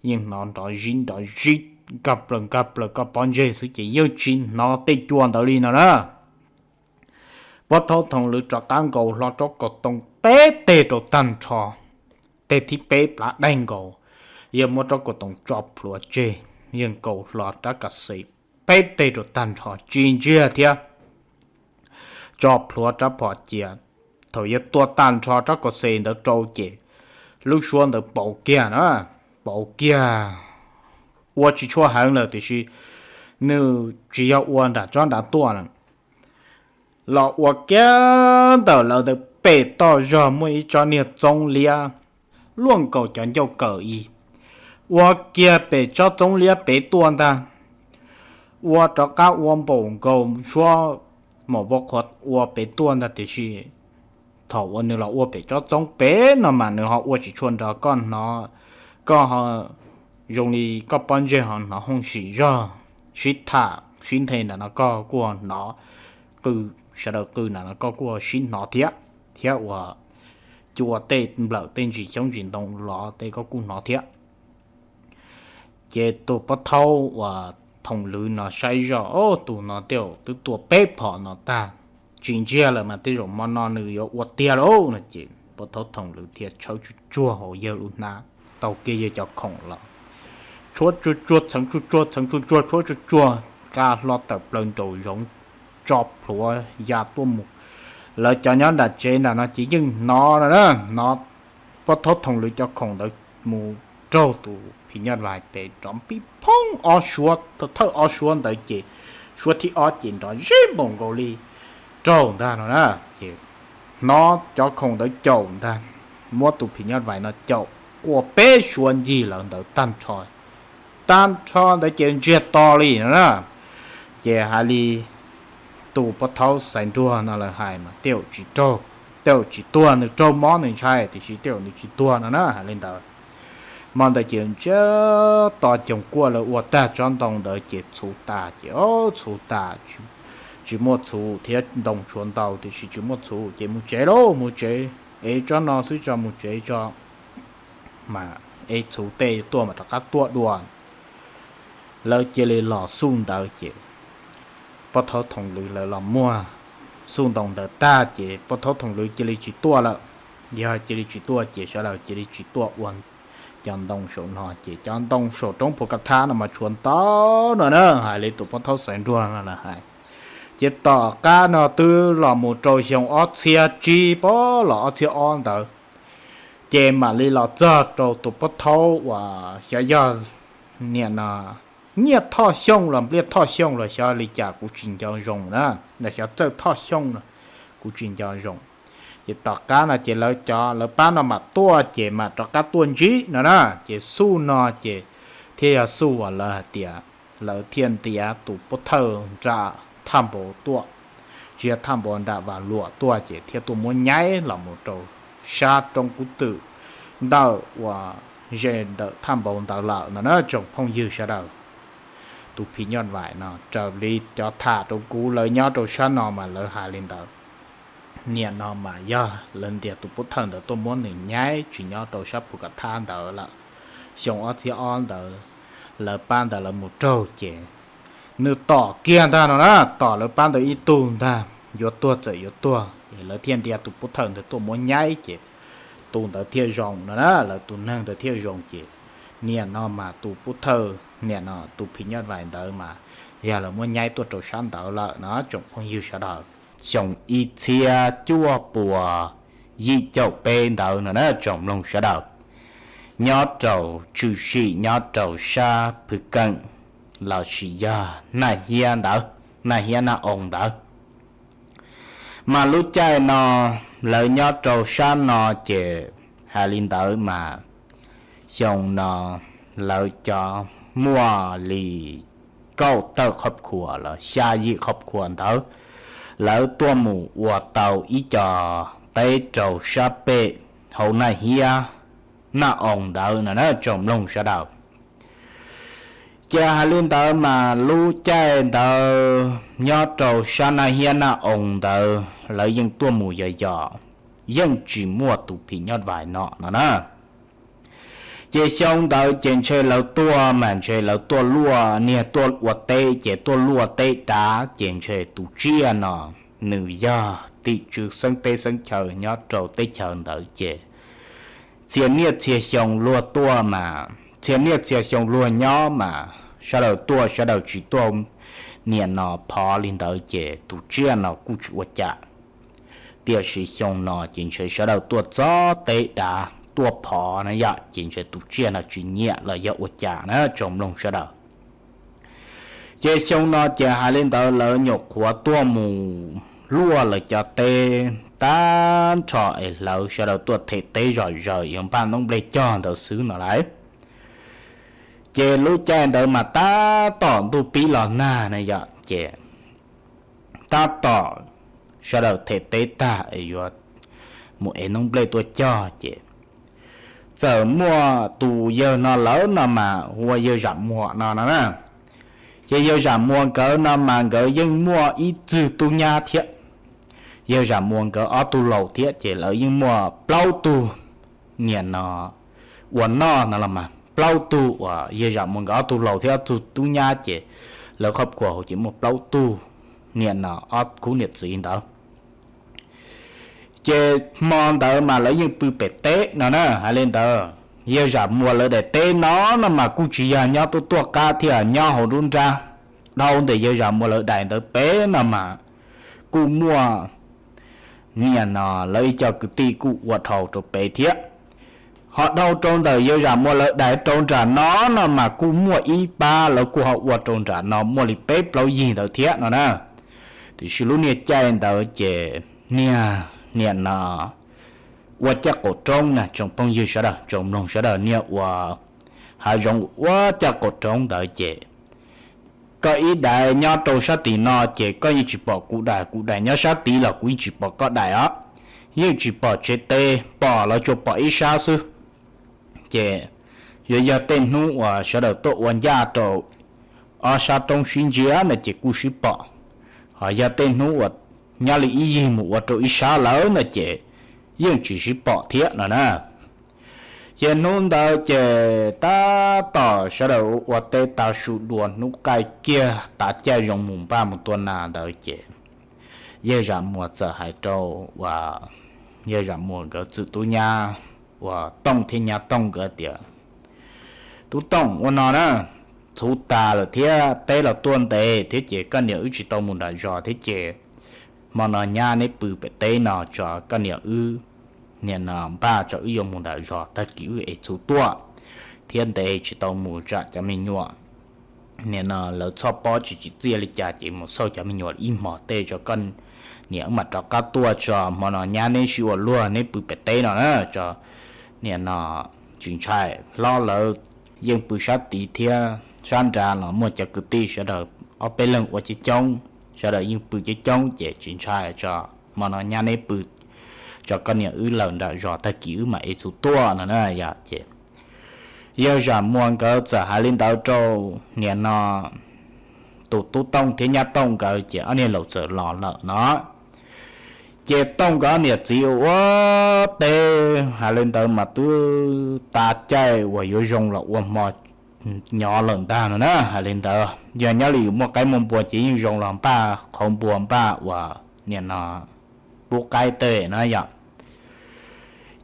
yeej hnov nrov zib nrov zib nkag plaws nkag plaws koj pob ntseg xwb ces yeej tsis hnov tej cua ntawd li no na. Pob thaub Thoom Lwm rov qab nkaus hlo rab kaus toom peb teg rau tag nrho, teg thib peb plab daig nkaus, yawg muab rab kaus toom tso plhuav tseg, yawg nkaus hlo rab kas xes peb teg rau tag nrho tsis ntsiag thiab tso plhuav rab phom cia. Thaum yawg tua tag nrho rab kas xes ntawd rau ces lub suab ntawd pauv kiag na, pauv kiag ua tsis tshua heev lawm tiam sis nws tsis yog ua nram tsob nrad tuaj na, los ua kiag ntawm lawv ntawd pem toj zog muaj ib tsob niag txoob liab luaj nkaus cov ncauj kawm ib, ua kiag pem tsob txoob liab pem tuaj ntag. Ua rov qab ua npaum nkaus suab maum npua qhuav ua pem tuaj ntag tiam sis thaum uas nws los ua pem tsob txoob pem no mas nws ho ua tsis tshua nrov koj hnov, koj ho zoo li koj pob ntseg ho hnov hooj sim zog sib tham sib nthe nram no koj kuj ho hnov, qw, sawv daws qw nram no koj kuj ho sib hnov thiab, thiab uas cua tej nplawm tej ntsis xyoob ntsis ntoo los tej koj kuj hnov thiab. Ces tus pob thaub uas Thoom Lwm no saib zoj, o, tus no tej zaum twb tua peb phom no tag, tsis ntsiag lawm mas tej zaum hmo no nws yuav ua tiag lauj no ces pob thaub Thoom Lwm thiaj tshawb tsuag tsuag hauv yawg lub hnab, taug kiag yawg cov khoom los tshuab tsuag tsuag txheev tsuag tsuag txheev tsuag tsuag tshuab tsuag tsuag, nqa hlo tawm plaws nraum zoov tso plhuav ya tuaj mus. Lawv cov nyob nram tsev nram no ces yeej hnov no na, hnov pob thaub Thoom Lwm cov khoom ntawd mus raug tus phim nyuj vais pem nrov npib phoob ob suab, thawj ob suab ntawd ces suab thib ob ces nrov zib npaum nkaus li raug ntag no na. Ces hnov cov khoom ntawd caum ntag, muab tus phim nyuj vais no caum quaj peb suab ncig lawv ntawd tag nrho, tag nrho ntawd ces ntsiag to li no na. Ces hais li tus pob thaub Xaiv Nruag no lawv hais mas tej zaum tsis raug, tej zaum tsis tuag, nws raug mob nws ntshai tiam sis tej zaum nws tsis tuag no na, hais li ntawd. Hmo ntawd ces ntsiag to coog kuaj lawv ua tag tsob ntoo ntawd ces txhuv tas ces o, txhuv tas, tsis muaj txhuv thiab, ntoo tshuav ntau tiam sis tsis muaj txhuv ces mus tsev lauj, mus tsev, ev tsob no xwb tso mus tsev tso, mas ev txhuv tej tuaj mas rov qab tuaj dua. Lawv cia li los xuj ntawd ces pob thaub Thoom Lwm lawv los muag xuj ntoo ntawd tag ces pob thaub Thoom Lwm cia li tsis tuaj lawm. Yog cia li tsis tuaj ces sawv daws cia li tsis tuaj ua cov ntoo saum no ces cov ntoo saum roob Phuv Ka Thab no mas tshuav ntau no na, hais li tus pob thaub Xaiv Nruag no lawv hais. Ces tom qab no twb los mus rau xyoo ob txhiab tsib pab los ob txhiab ob ntawd, ces mam li los txog rau tus pob thaub uas xyov yog niam no Nyiaj Thoj Xyooj los Npliaj Thoj Xyooj los xyov li cas kuv tsis nco zoo na, los xyov Txawj Thoj Xyooj no kuv tsis nco zoo. Ces tom qab no ces lawv cov lawv pab no mam tuaj ces mam rov qab tuaj ntsib no na. Ces xuj no ces thiaj yog xuj uas lawv hais tias lawv thiaj ntiav tus pob thawj nram thaj npau tuaj, tsis yog thaj npau, nram Vaj Luam tuaj ces thiaj tuaj muab nyaib los mus rau sab roob kub twm ntawm uas ze ntawm thaj npau ntawd lawm no na tsoom phooj ywg sawv daws. Tus phim nyuj vais no raws li cov tham rau kuv lawv nyob rau sab no mas lawv hais li ntawd. Niam no mas yog lawv ntiag tus pov thawj ntawd tuaj muab nws nyaib tsis nyob rau sab Phu Ka Thab ntawd lawm. Xyoo ob txhiab ob ntawd lawv pab ntawd lawv mus raug ces nws tom kiag ntag no na, tom lawv pab ntawd ib tug ntag, yuav tuag txawm yuav tuag ces lawv thiaj ntiag tus pov thawj ntawd tuaj muab nyaib ces tus ntawd thiaj zoo no na, lawv tus neeg ntawd thiaj zoo ces niam no mas tus pov thawj niam no tus phim nyuj vais ntawd mas yog lawv muab nyaib tuaj rau sab ntawd lawm no tsoom phooj ywg sawv daws. Xyoo ib txhiab cuaj puas yim caum peb ntawd no na tsoom mloog sawv daws, nyob rau tshwm sim nyob rau sab Phu Keem lossis yog Naj Hiab ntawd, Naj Hiab Naj Oo ntawd. Mas lub caij no lawv nyob rau sab no ces hais li ntawd mas xyoo no lawv cov muaj li kaum tawm qhov khuas los xya yim qhov khuas ntawd, lawv tuaj mus ua tau ib co teb rau sab pem hauv Naj Hiab Naj Oo ntawd no na tsoom mloog sawv daws. Ces hais li ntawd mas lub caij ntawd nyob rau sab Naj Hiab Naj Oo ntawd lawv yeej tuaj mus yos yos, yeej tsis muaj tus phim nyuj vais no no na. Ces xyoo ntawd ces ntshe lawv tuaj mas ntshe lawv tuaj luaj, niag tuaj ua teb ces tuaj luaj teb dav ces ntshe tus tsiaj no nws yog tim tswv xeeb teb xeeb chaw nyob rau teb chaws ntawd ces txhia niaj txhia xyoo luag tuaj mas txhia niaj txhia xyoo luag nyob mas sawv daws tuaj sawv daws tsis tuaj niam no phov li ntawd ces tus tsiaj no kuj tsis ua cas. Tiam sis xyoo no ces ntshe sawv daws tuaj txog teb dav tuaj phov na yom, ces ntshe tus tsiaj no tsis nyiam los yog ua cas na tsoom mloog sawv daws. Ces xyoo no ces hais li ntawd lawv nyuam qhuav tuaj mus luaj lawv cov teb tag nrho es hlawv sawv daws tuaj them teb zom zaws yuav npaj noob nplej cog ntawd xwb no lauj. Ces lub caij ntawd mas tab tom ntuj pib los nag na yom, ces tab tom sawv daws them teb tag es yuav mus ev noob nplej tuaj cog ces txawm muaj tus yawg no lawv no mas hu ua yawg Zam Muas no no na. Ces yawg Zam Muas nkawd no mas nkawd yeej muaj ib txwg tub nyab thiab. Yawg Zam Muas nkawd ob tug laus thiab ces lawv yeej muaj plaub tug niam no ua noj no los mas plaub tug uas yawg Zam Muas nkawd ob tug laus thiab ob tug tub nyab ces lawv qhov khuas hauv ces muaj plaub tug niam no ob khub niam txiv ntawd. Ces hmo ntawd mas lawv yeej pw pem teb no na, hais li ntawd yawg Zam Muas lawv daim teb no no mas kuj tsis yog nyob tuaj tuaj qab thiab, nyob hauv nruab nrab. Dhau ntawm yawg Zam Muas lawv daim ntawd pem no mas kuj muaj niam no lawv ib co kwv tij kuj ua dhau rau pem thiab. Ho dhau rau ntawm yawg Zam Muas lawv daim rau nram no no mas kuj muaj ib pab lawv kuj ho ua rau nram no muaj li peb plaub yig ntawd thiab no na. Tiam sis lub niag caij ntawd ces niag niam no ua caj qaum roob na tsoom phooj ywg sawv daws tsoom mloog sawv daws, niag ua hav zoov ua caj qaum roob ntawd ces koj ib daim nyob rau sab tim no ces koj yeej tsis pom kuv daim, kuv daim nyob sab tid los kuv yeej tsis pom koj daim os. Yeej tsis pom tsev teb, pom los tsuas pom ib sab xwb. Ces yuav yog tej hnub uas sawv daws tuaj ua ncaj rau ob sab roob sib ntsia no ces kuj sib pom. Ho yog tej hnub uas nyob li ib yig mus ua rau ib sab lawm no ces yeej tsis sib pom thiab no na. Ces hnub ntawd ces tab tom sawv daws ua teb tav su dua hnub qaij kiag tav caij zoo mus npaj mus tua nas ntawd ces yawg Zam Muas txawm hais rau uas yawg Zam Muas nkawd txwm tub nyab uas Tooj thiab nyab Tooj nkawd tias, Tub Tooj, ua no na, txhuv tas lawm thiab teb los tuaj ntev thiab ces koj niam wb tsis tau mus nram zos thiab ces hmo no nyab neb pw pem teb no tso, koj niam wb, niam no npaj tso wb yuav mus nram zos, tag kis wb ev txhuv tuaj thiab ntev tsis tau mus tsam cov me nyuam niam no lawv txhoj pob tsis tsim txiaj li cas ces mus xauj cov me nyuam ib hmos tej tso, koj niam wb mam rov qab tuaj tso. Hmo no nyab neb sib ua luag neb pw pem teb no na tso. Niam no tsis ntshai, hlob lawv yeej pw sab tid thiab sab nrad los muaj cov kwv tij sawv daws ob peb leeg ua coob coob. sawv daws yeej pw coob coob ces tsis ntshai tso, hmo no nyab neb pw tso, koj niam wb lawm nram zos, tag kis wb mam ev txhuv tuaj no na. Yog ces yawg Zam Muas nkawd txawm hais li ntawd rau niam no tus tub Tooj thiab nyab Tooj nkawd ces ob niag laus txawm los lawm no. Ces Tooj nkawd niam txiv ua teb hais li ntawd mas twb tas caij uas yuav zoo los ua hmo nyob lawm ntag no na. Hais li ntawd yog nyob li yus muaj qaib muaj npua ces yeej zoo los npaj qhauv npua npaj uas niam no pub qaib tej no yom.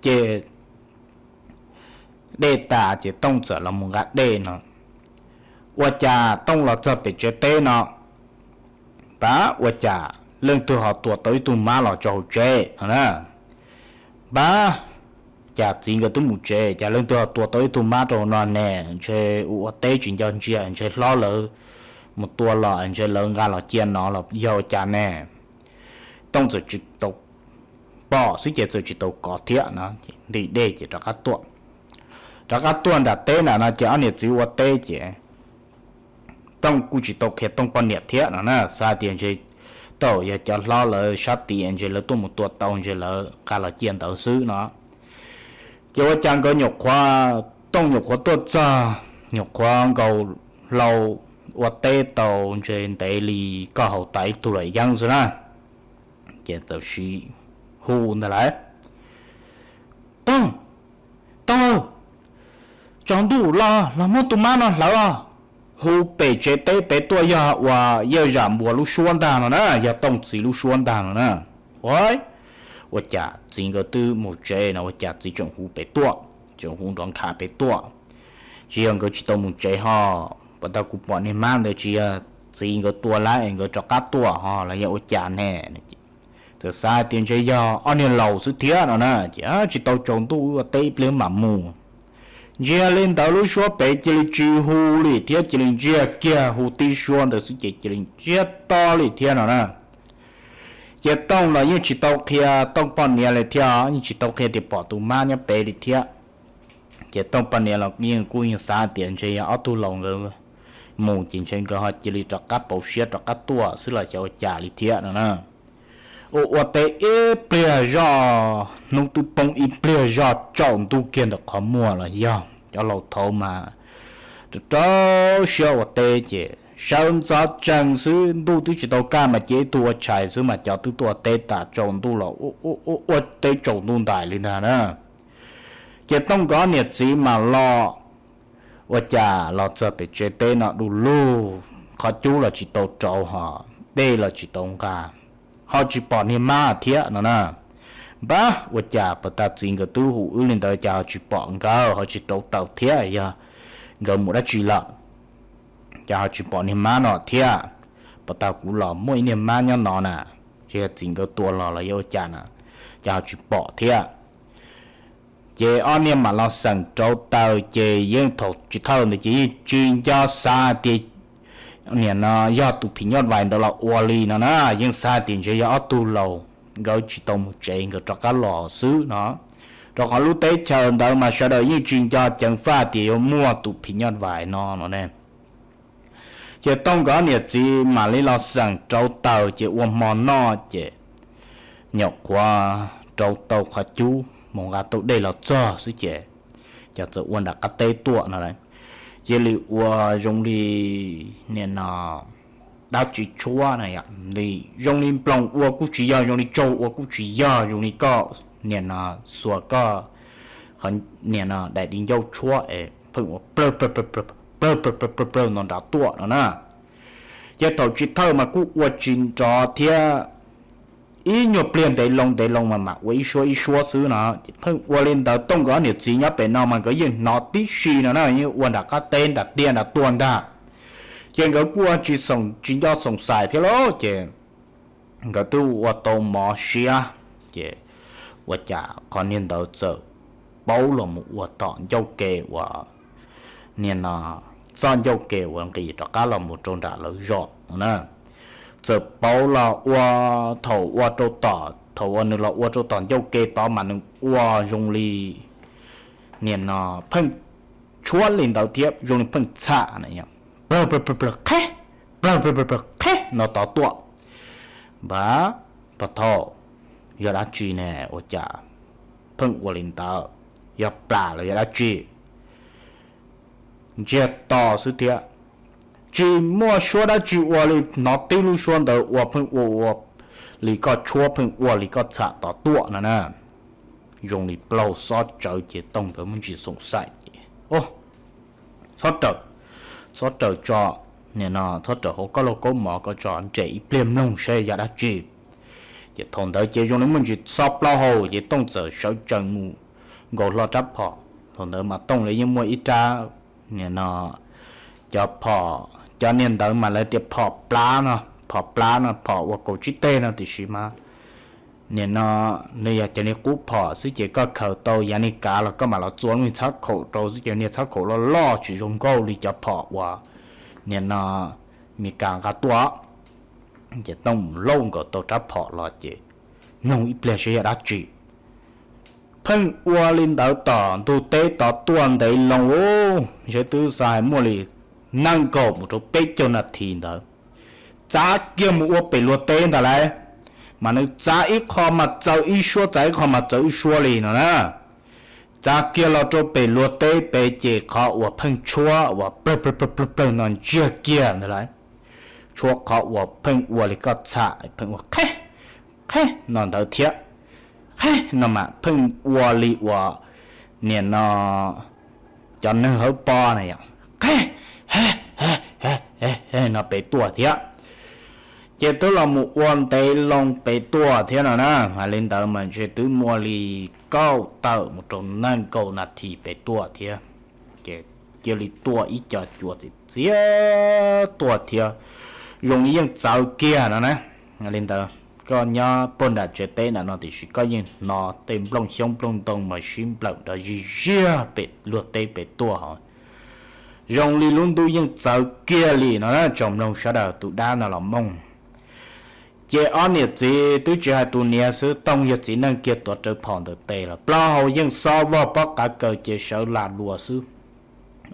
Ces dej tas ces Tooj txawm los mus nqa dej no. Ua cas Tooj los txog pem tsev teb no, pab ua cas leej twg ho tua tau ib tug mab los rau hauv tsev no na. Pab, cas txiv nkawd twb mus tsev cas leej twg ho tua tau ib tug mab rau hauv no ne? Ntshe ua ua teb tsis nco ntsia, ntshe hlob lawv mus tua los ntshe lawv nqa los cia no los yog ua cas ne? Tooj txawm tsis tau pom xwb ces txawm tsis tau kov thiab no, nti dej ces rov qab tuaj. Rov qab tuaj nram teb nram no ces ob niam txiv ua teb ces Tooj kuj tsis tau qhia Tooj poj niam thiab no na, xav tias ntshe tau yog cov hlob lawv sab tid ntshe lawv tuaj mus tua tau ntshe lawv nqa los cia ntawd xwb no. Ces ua cas nkawd nyuam qhuav, Tooj nyuam qhuav tuaj txog, nyuam qhuav nkaus hlau ua teb tau ntshe ntev li koj haus tas ib tug luam yeeb xwb na. Ces txawm sib hu ntag lauj, Tooj, Tooj, tsaus ntuj los los muab tus mab no hlawv os. Hu pem tsev teb pem tuaj yog uas yawg Zam Muas lub suab ntag no na, yog Tooj txiv lub suab ntag no na. Ua, ua cas txiv nkawd twb mus tsev no ua cas txiv tseem hu pem tuaj, tseem hu nrov nkhav pem tuaj? Tsis yog nkawd tsis tau mus tsev ho, puas tau kuv pom niag mab ntawd tsis yog txiv nkawd tua lawm nkawd rov qab tuaj ho los yog ua cas ne? Txawm xav hais tias ntshe yog ob niag laus xwb thiab no na, ces tsis tau, tsaus ntuj wb ua teb ib pliag mam mus. Ntsia li ntawd lub suab pem cia li tsis hu li thiab, cia li ntsiag kiag, hu tib suab ntawd xwb ces cia li ntsiag to li thiab no na. Ces Tooj los yeej tsis tau qhia Tooj poj niam li thiab, yeej tsis tau qhia tias pom tus mab nyob pem li thiab. Ces Tooj poj niam los yeej kuj yeej xav tias ntshe yog ob tug laus nkawd mus ces ntshe nkawd ho cia li rov qab pauv siab rov qab tuaj xwb los xyov ua cas li thiab no na. Ua ua teb ib pliag zoj, hnub twb poob ib pliag zoj, tsaus ntuj kiag ntawm qhov muag los yog cov laus thaud mas rau rau siab ua teb ces sawv ntxov tsees xwb, ntuj twb tsis tau kaj mas cia ib tug ua tshais xwb mas cov twb tuaj ua teb tas, tsaus ntuj los ua teb tsaus ntuj ntais li ntag na. Ces Tooj nkawd niam txiv mas los, ua cas los txog pem tsev teb no du lug, qhov cub los tsis tau rauv ho, dej los tsis tau nqa, ho tsis pom niag mab thiab no na. Npab, ua cas puas tas txiv nkawd twb hu wb li ntawd cas ho tsis pom nkawd, ho tsis rauv taws thiab, yog nkawd mus dab tsi lawm? Cas ho tsis pom niag mab no thiab? Puas tas kuv los muaj ib niag mab nyob no na, ces yog txiv nkawd tua los los yog ua cas na, cas ho tsis pom thiab? Ces ob niag mam los xeem rauv taws ces yeej thaum chiv thawj ntawd ces yeej tsis nco xav tias niam no yog tus phim nyuj vais ntawd los ua li no na, yeej xav tias ntshe yog ob tug laus nkawd tsis tau mus tsev nkawd rov qab los xwb no. Rau qhov lub teb chaws ntawd mas sawv daws yeej tsis nco ceev faj tias yuav muaj tus phim nyuj vais no no ne. Ces Tooj nkawd niam txiv mam li los xeem rauv taws ces ua hmo noj ces nyuam qhuav rauv tau qhov cub mus nqa tau dej los txog xwb ces cov txawm ua nram qab teb tuaj no, cia li ua zoo li niam no dab tsi tshuab na, zoo li nploos ua kuj tsis yog, zoo li tsaug ua kuj tsis yog, zoo li koj niam no xuas koj niam no daim di ncauj tshuab es pheej ua plawg plawg plawg no nrad tuaj no na. Ces thaum chiv thawj mas kuj ua tsis nrov thiab, ib nyuag pliag ntev loo ntev loo mas mam ua ib suab ib suab xwb no. Ces pheej ua li ntawd, Tooj nkawd ob niam txiv nyob pem no mas nkawd yeej hnov tib si no na, yeej ua nram qab teb nram tiaj nram tuaj ntag. Ces nkawd kuj ua tsis xoom tsis nco xoom xais thiab lauj, ces nkawd twb ua tau mov siab, ces ua cas qhov niag ntawd txawm paub los mus ua tom ncauj ke uas niag no, txoj ncauj ke uas nqis rov qab los mus rau nram lawv zos no na. Txawm paub los ua, thaum ua rau tom, thaum uas nws los ua rau tom ncauj ke tod mas nws ua zoo li niag no pheej tshuab li ntawd thiab zoo li pheej txham na, plawg plawg plawg plawg qheb, plawg plawg plawg plawg qheb no tod tuaj. Npab, pog thaub, yog dab tsi ne ua cas pheej ua li ntawd? Yog plam los yog dab tsi? Ntsiag to xwb thiab. Tsis muaj suab dab tsi ua li, hnov tib lub suab ntawd ua pheej ua ua li koj tshuab, pheej ua li koj txham tod tuaj no na. Zoo li plaub xob tsawv ces Tooj nkawd muaj ntsis xoom xaim ces, o, txhob raws, txhob raws tso, nim no txhob raws hauv koj lauj kaub mov ko tso, nres ib pliag mloog saib yog dab tsi. Ces thaum ntawd ces zoo li muaj ntsis xob plaub hau ces Tooj txawm sawv tsees mus nkaus hlo rab phom. Thaum ntawd mas Tooj li yeej muaj ib rab, nim no cov phom, cov niag ntawd mas lawv tias phom plab no, phom plab no, phom uas kaum tsib teg no tiam sis mas nim no nws yog cov niag qub phom xwb ces koj khaws tau yav niag kav los koj mam los txua lub niag txhab khaum rau xwb, cov niag txhab khaum loj loj tsis zoo nkauj li cov phom uas nim no Mes Kas nqa tuaj. Ces Tooj mus lauj nkaus tau rab phom los ces mloog ib pliag saib yog dab tsi. Pheej ua li ntawd tom ntug teb tod tuaj ntev loo, ntshe twb xav hais muaj li nees nkaum mus rau peb caug nas this ntawd, txav kiag mus ua pem luag teb ntag lauj. Mas nws txav ib qho mas txaws ib suab, txav ib qho mas txaws ib suab li no na. Txav kiag los rau pem luag teb pem ces qhov uas pheej tshuab uas plawg plawg plawg plawg no ntsiag kiag ntag lauj. Tshuab qhov uas pheej ua li koj txham, pheej ua qheb qheb no ntawd thiab. Qheb no mas pheej ua li uas nim no cov neeg hawb pob na yom, qheb no pem tuaj thiab. Ces twb los mus ua ntev loo pem tuaj thiab no na, hais li ntawd mas ntshe twb muaj li kaum tawm mus rau nees nkaum nas this pem tuaj thiab. Ces cia li tuaj ib co cua txiv txiav tuaj thiab, zoo li yeej txawv kiag no na. Li ntawd koj nyob puag nram tsev teb nram no tiam sis koj yeej hnov tej nplooj xyoob nplooj ntoo mas sib nplawm nrov zig ziag pem luag teb pem tuaj hos. Zoo li lub ntuj yeej txawv kiag li no na, tsoom mloog sawv daws, tus dab no los mooj. Ces ob niam txiv twb tsis hais tus niam xwb, Tooj yog txiv neej kiag tuav rawv phom ntawm tes los plaub hau yeej xob vog pob qav kaws ces sawv lam luas xwb.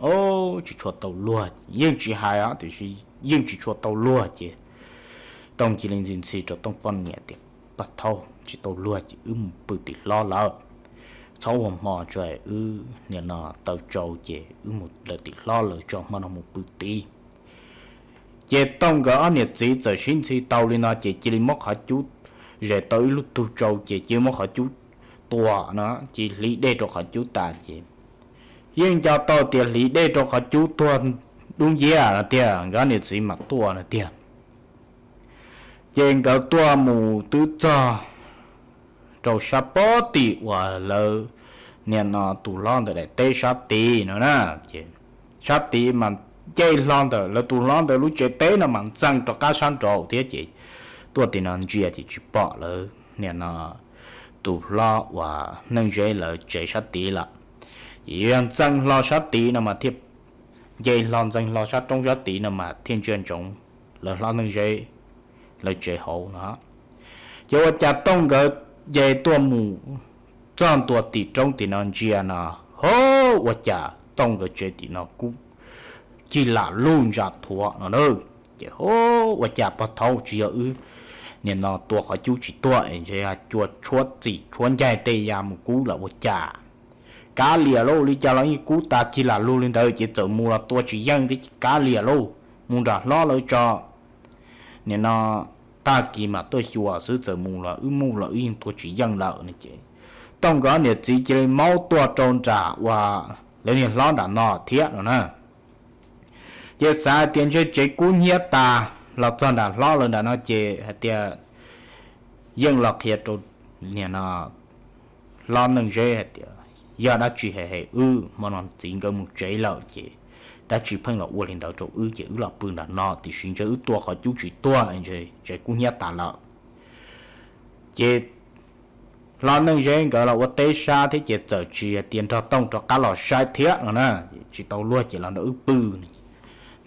O, tsis tshua tau luag, yeej tsis hais tiam sis yeej tsis tshua tau luag ces Tooj cia li ntxhi ntxhi rau Tooj poj niam tias, Pog thaub, tsis tau luag ces wb mus pw tim hlob lawm. Txhob ua hmo tso, wb nim no taw tsau ces wb mus lawm tim hlob lawm tso, hmo no mus pw tid. Ces Tooj nkawd ob niam txiv txawm sib ntxhi tau li no ces cia li muab qhov cub, zes tau ib lub tug tsau ces cia li muab qhov cub tua no, cia li hliv dej rau qhov cub tas ces yeej nco tau tias hliv dej rau qhov cub tuag dub nciab no tiag, nkawd ob niam txiv mam tuaj no tiag. Ces nkawd tuaj mus twb txog rau sab pob tim uas lawv nim no tus hlob ntawd daim teb sab tid no na. Ces sab tid mas nce hlo ntawm lawv tus hlob ntawd lub tsev teb no mas ntxees rov qab sab nraud thiab ces tuaj tim no ntsia ces tsis pom lawv nim no tus hlob uas Neej Zeb lawv tsev sab tid lawm. Ces yog ntxees hlo sab tid no mas thiaj, nce hlo ntxees hlo sab roob sab tid no mas thiaj ntsia ntsoov lawv hlob Neej Zeb lawv tsev hauv no. Ces ua cas Tooj nkawd nce tuaj mus txog ntua tim roob tim no ntsia no, ho, ua cas Tooj nkawd tsev tim no kub cig lam lug ntsa thuav no na. Ces ho, ua cas pog thaub, tsis yog wb nim no tua qhov cub tsis tuag es ntshe cua tshuab txim tshuab ncaig tej ya mus kub lawm ua cas? Kav liam lauj, li cas los yeej kub tas cig lam lug li ntawd ces txawm mus los tua tsis yeej thiab ces kav liam lauj, mus nram hlob lawv tso. Nim no tag kis mam tuaj xyuas xwb, txawm mus los wb mus los wb yeej tua tsis yeej lawm no ces Tooj nkawd niam txiv cia li maub tuaj rau nram uas lawv niag hlob nram no thiab no na. Ces xav hais tias ntshe tsev kub hnyiab tas los txog nram hlob lawv nram no ces hais tias yeej los qhia rau niag no hlob Neej Zeb hais tias yog dab tsi hem hem wb, hmo no txiv nkawd mus tsev lawm ces dab tsi pheej los ua li ntawd rau wb ces wb los pw nram no, tiam sis ntshe wb tua qhov cub tsis tuag ntshe tsev kub hnyiab tas lawm. Ces hlob Neej Zeb nkawd los ua teb sab thiab ces txawm tsis hais tias nrog Tooj rov qab los saib thiab no na, tsis tau luag ces los nrog wb pw.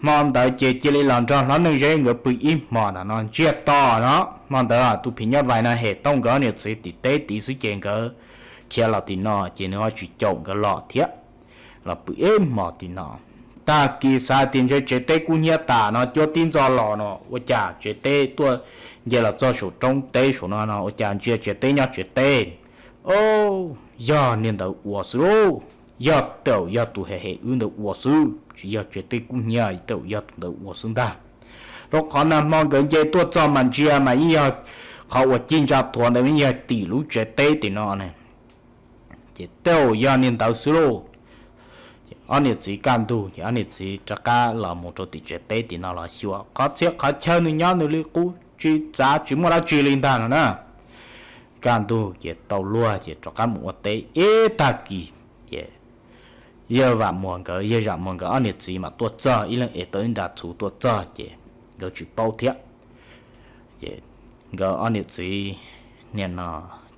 Hmo ntawd ces cia li los nrog hlob Neej Zeb nkawd pw ib hmo nram no ntsiag to no. Hmo ntawd tus phim nyuj vais no hem Tooj nkawd niam txiv tim teb tid xwb ces nkawd khiav los tim no ces nws ho tsis caum nkawd los thiab, los pw ib hmo tim no. Tag kis xav tias ntshe tsev teb kub hnyiab tas no cuab tib ntxo los no ua cas tsev teb tuaj nce los txog saum roob teb saum no no ua cas ntsia tsev teb nyob tsev teb. Au, yog niag ntawd ua xwb lauj. Yog tej zaum yog tus hem hem wb ntawd ua xwb, tsis yog tsev teb kub hnyiab, tej zaum yog tus ntawd ua xwb ntag. Rau qhov nag hmo nkawd nce tuaj txog mas ntsia mas yeej yog qhov uas ci ntsa thuav ntawd yeej yog tim lub tsev teb tim no ne. Ces tej zaum yog niag ntawd xwb lauj. Ob niam txiv kaj ntug ces ob niam txiv rov qab los mus rau tim tsev teb tim no los xyuas qhov txhia qhov chaw nws nyob nws li qub tsis txav tsis muaj dab tsi li ntag no na. Kaj ntug ces tau luag ces rov qab mus ua teb ib tag kis ces yawg Vam Muas nkawd, yawg Zam Muas nkawd ob niam txiv mam tuaj txog, ib leeg ev tau ib nra txhuv tuaj txog ces nkawd tsis paub thiab. Ces nkawd ob niam txiv niag no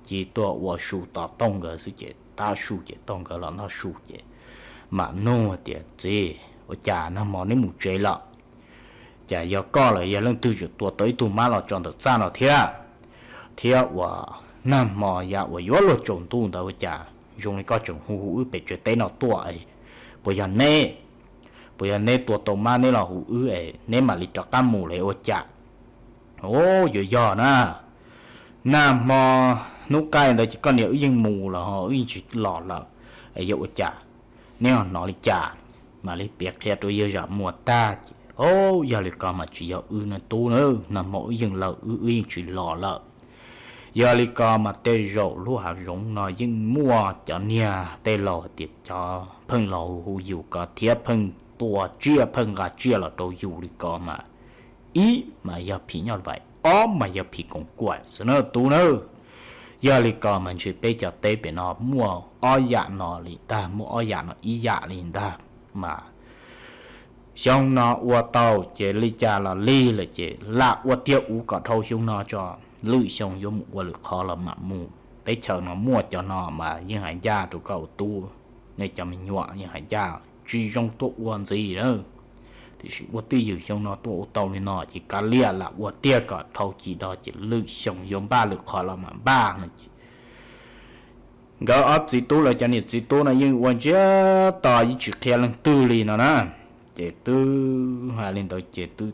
cia tuaj ua su tos Tooj nkawd xwb ces tab su ces Tooj nkawd los noj su ces mam nug tias, Txiv, ua cas nag hmo neb mus tsev lawm? Cas yog koj los yog leej twg tseem tua tau ib tug mab los tso ntawm txaj no thiab? Thiab uas nag hmo yav uas yuav luag tsaus ntuj ntawd ua cas zoo li koj tseem hu hu wb pem tsev teb no tuaj? Puas yog neb, puas yog neb tua tau mab neb los hu wb es neb mam li rov qab mus los ua cas? Au, yuav yog na. Nag hmo hnub qaij ntawd ces koj niam wb yeej mus lawm ho wb yeej tsis los lawm, es yog ua cas? Neb ho hnov li cas? Mam li piav qhia rau yawg Zam Muas tag ces, Au, yog li ko mas tsis yog wb ne tub na, nag hmo wb yeej lawm, wb wb yeej tsis los lawm. Yog li ko mas tej zaum lub hav zoov no yeej muaj cov niag tej laus hais tias cov pheej los hu hu yus ko thiab pheej tua tsiaj pheej nqa tsiaj los rau yus li ko mas, ib mas yog phim nyuj vais, ob mas yog phim koom kuam xwb na tub nawb. Yog li ko mas ntshe peb cov teb pem no muaj ob yam no li ntag, muaj ob yam no ib yam li ntag. Mas xyoo no ua tau ces li cas los lig lawm ces lam ua tiag uv kom dhau xyoo no tso, lwm xyoo yuav mus ua lwm qhov los mam mus. Teb chaws no muaj cov no mas yeej hais ncaj rau koj ua tub, nej cov me nyuam yeej hais ncaj, tsis zoo tuaj ua ntxiv na. Tiam sis ua twj ywm xyoo no tuaj ua tau li no ces kav liam lam ua tiag kom dhau cim do ces lwm xyoo yuav npaj lwm qhov los mam npaj no ces nkawd ob txiv tub lawv cov niam txiv tub no yeej ua ntsiag to yeej tsis qhia leej twg li no na. Ces twb hais li ntawd ces twb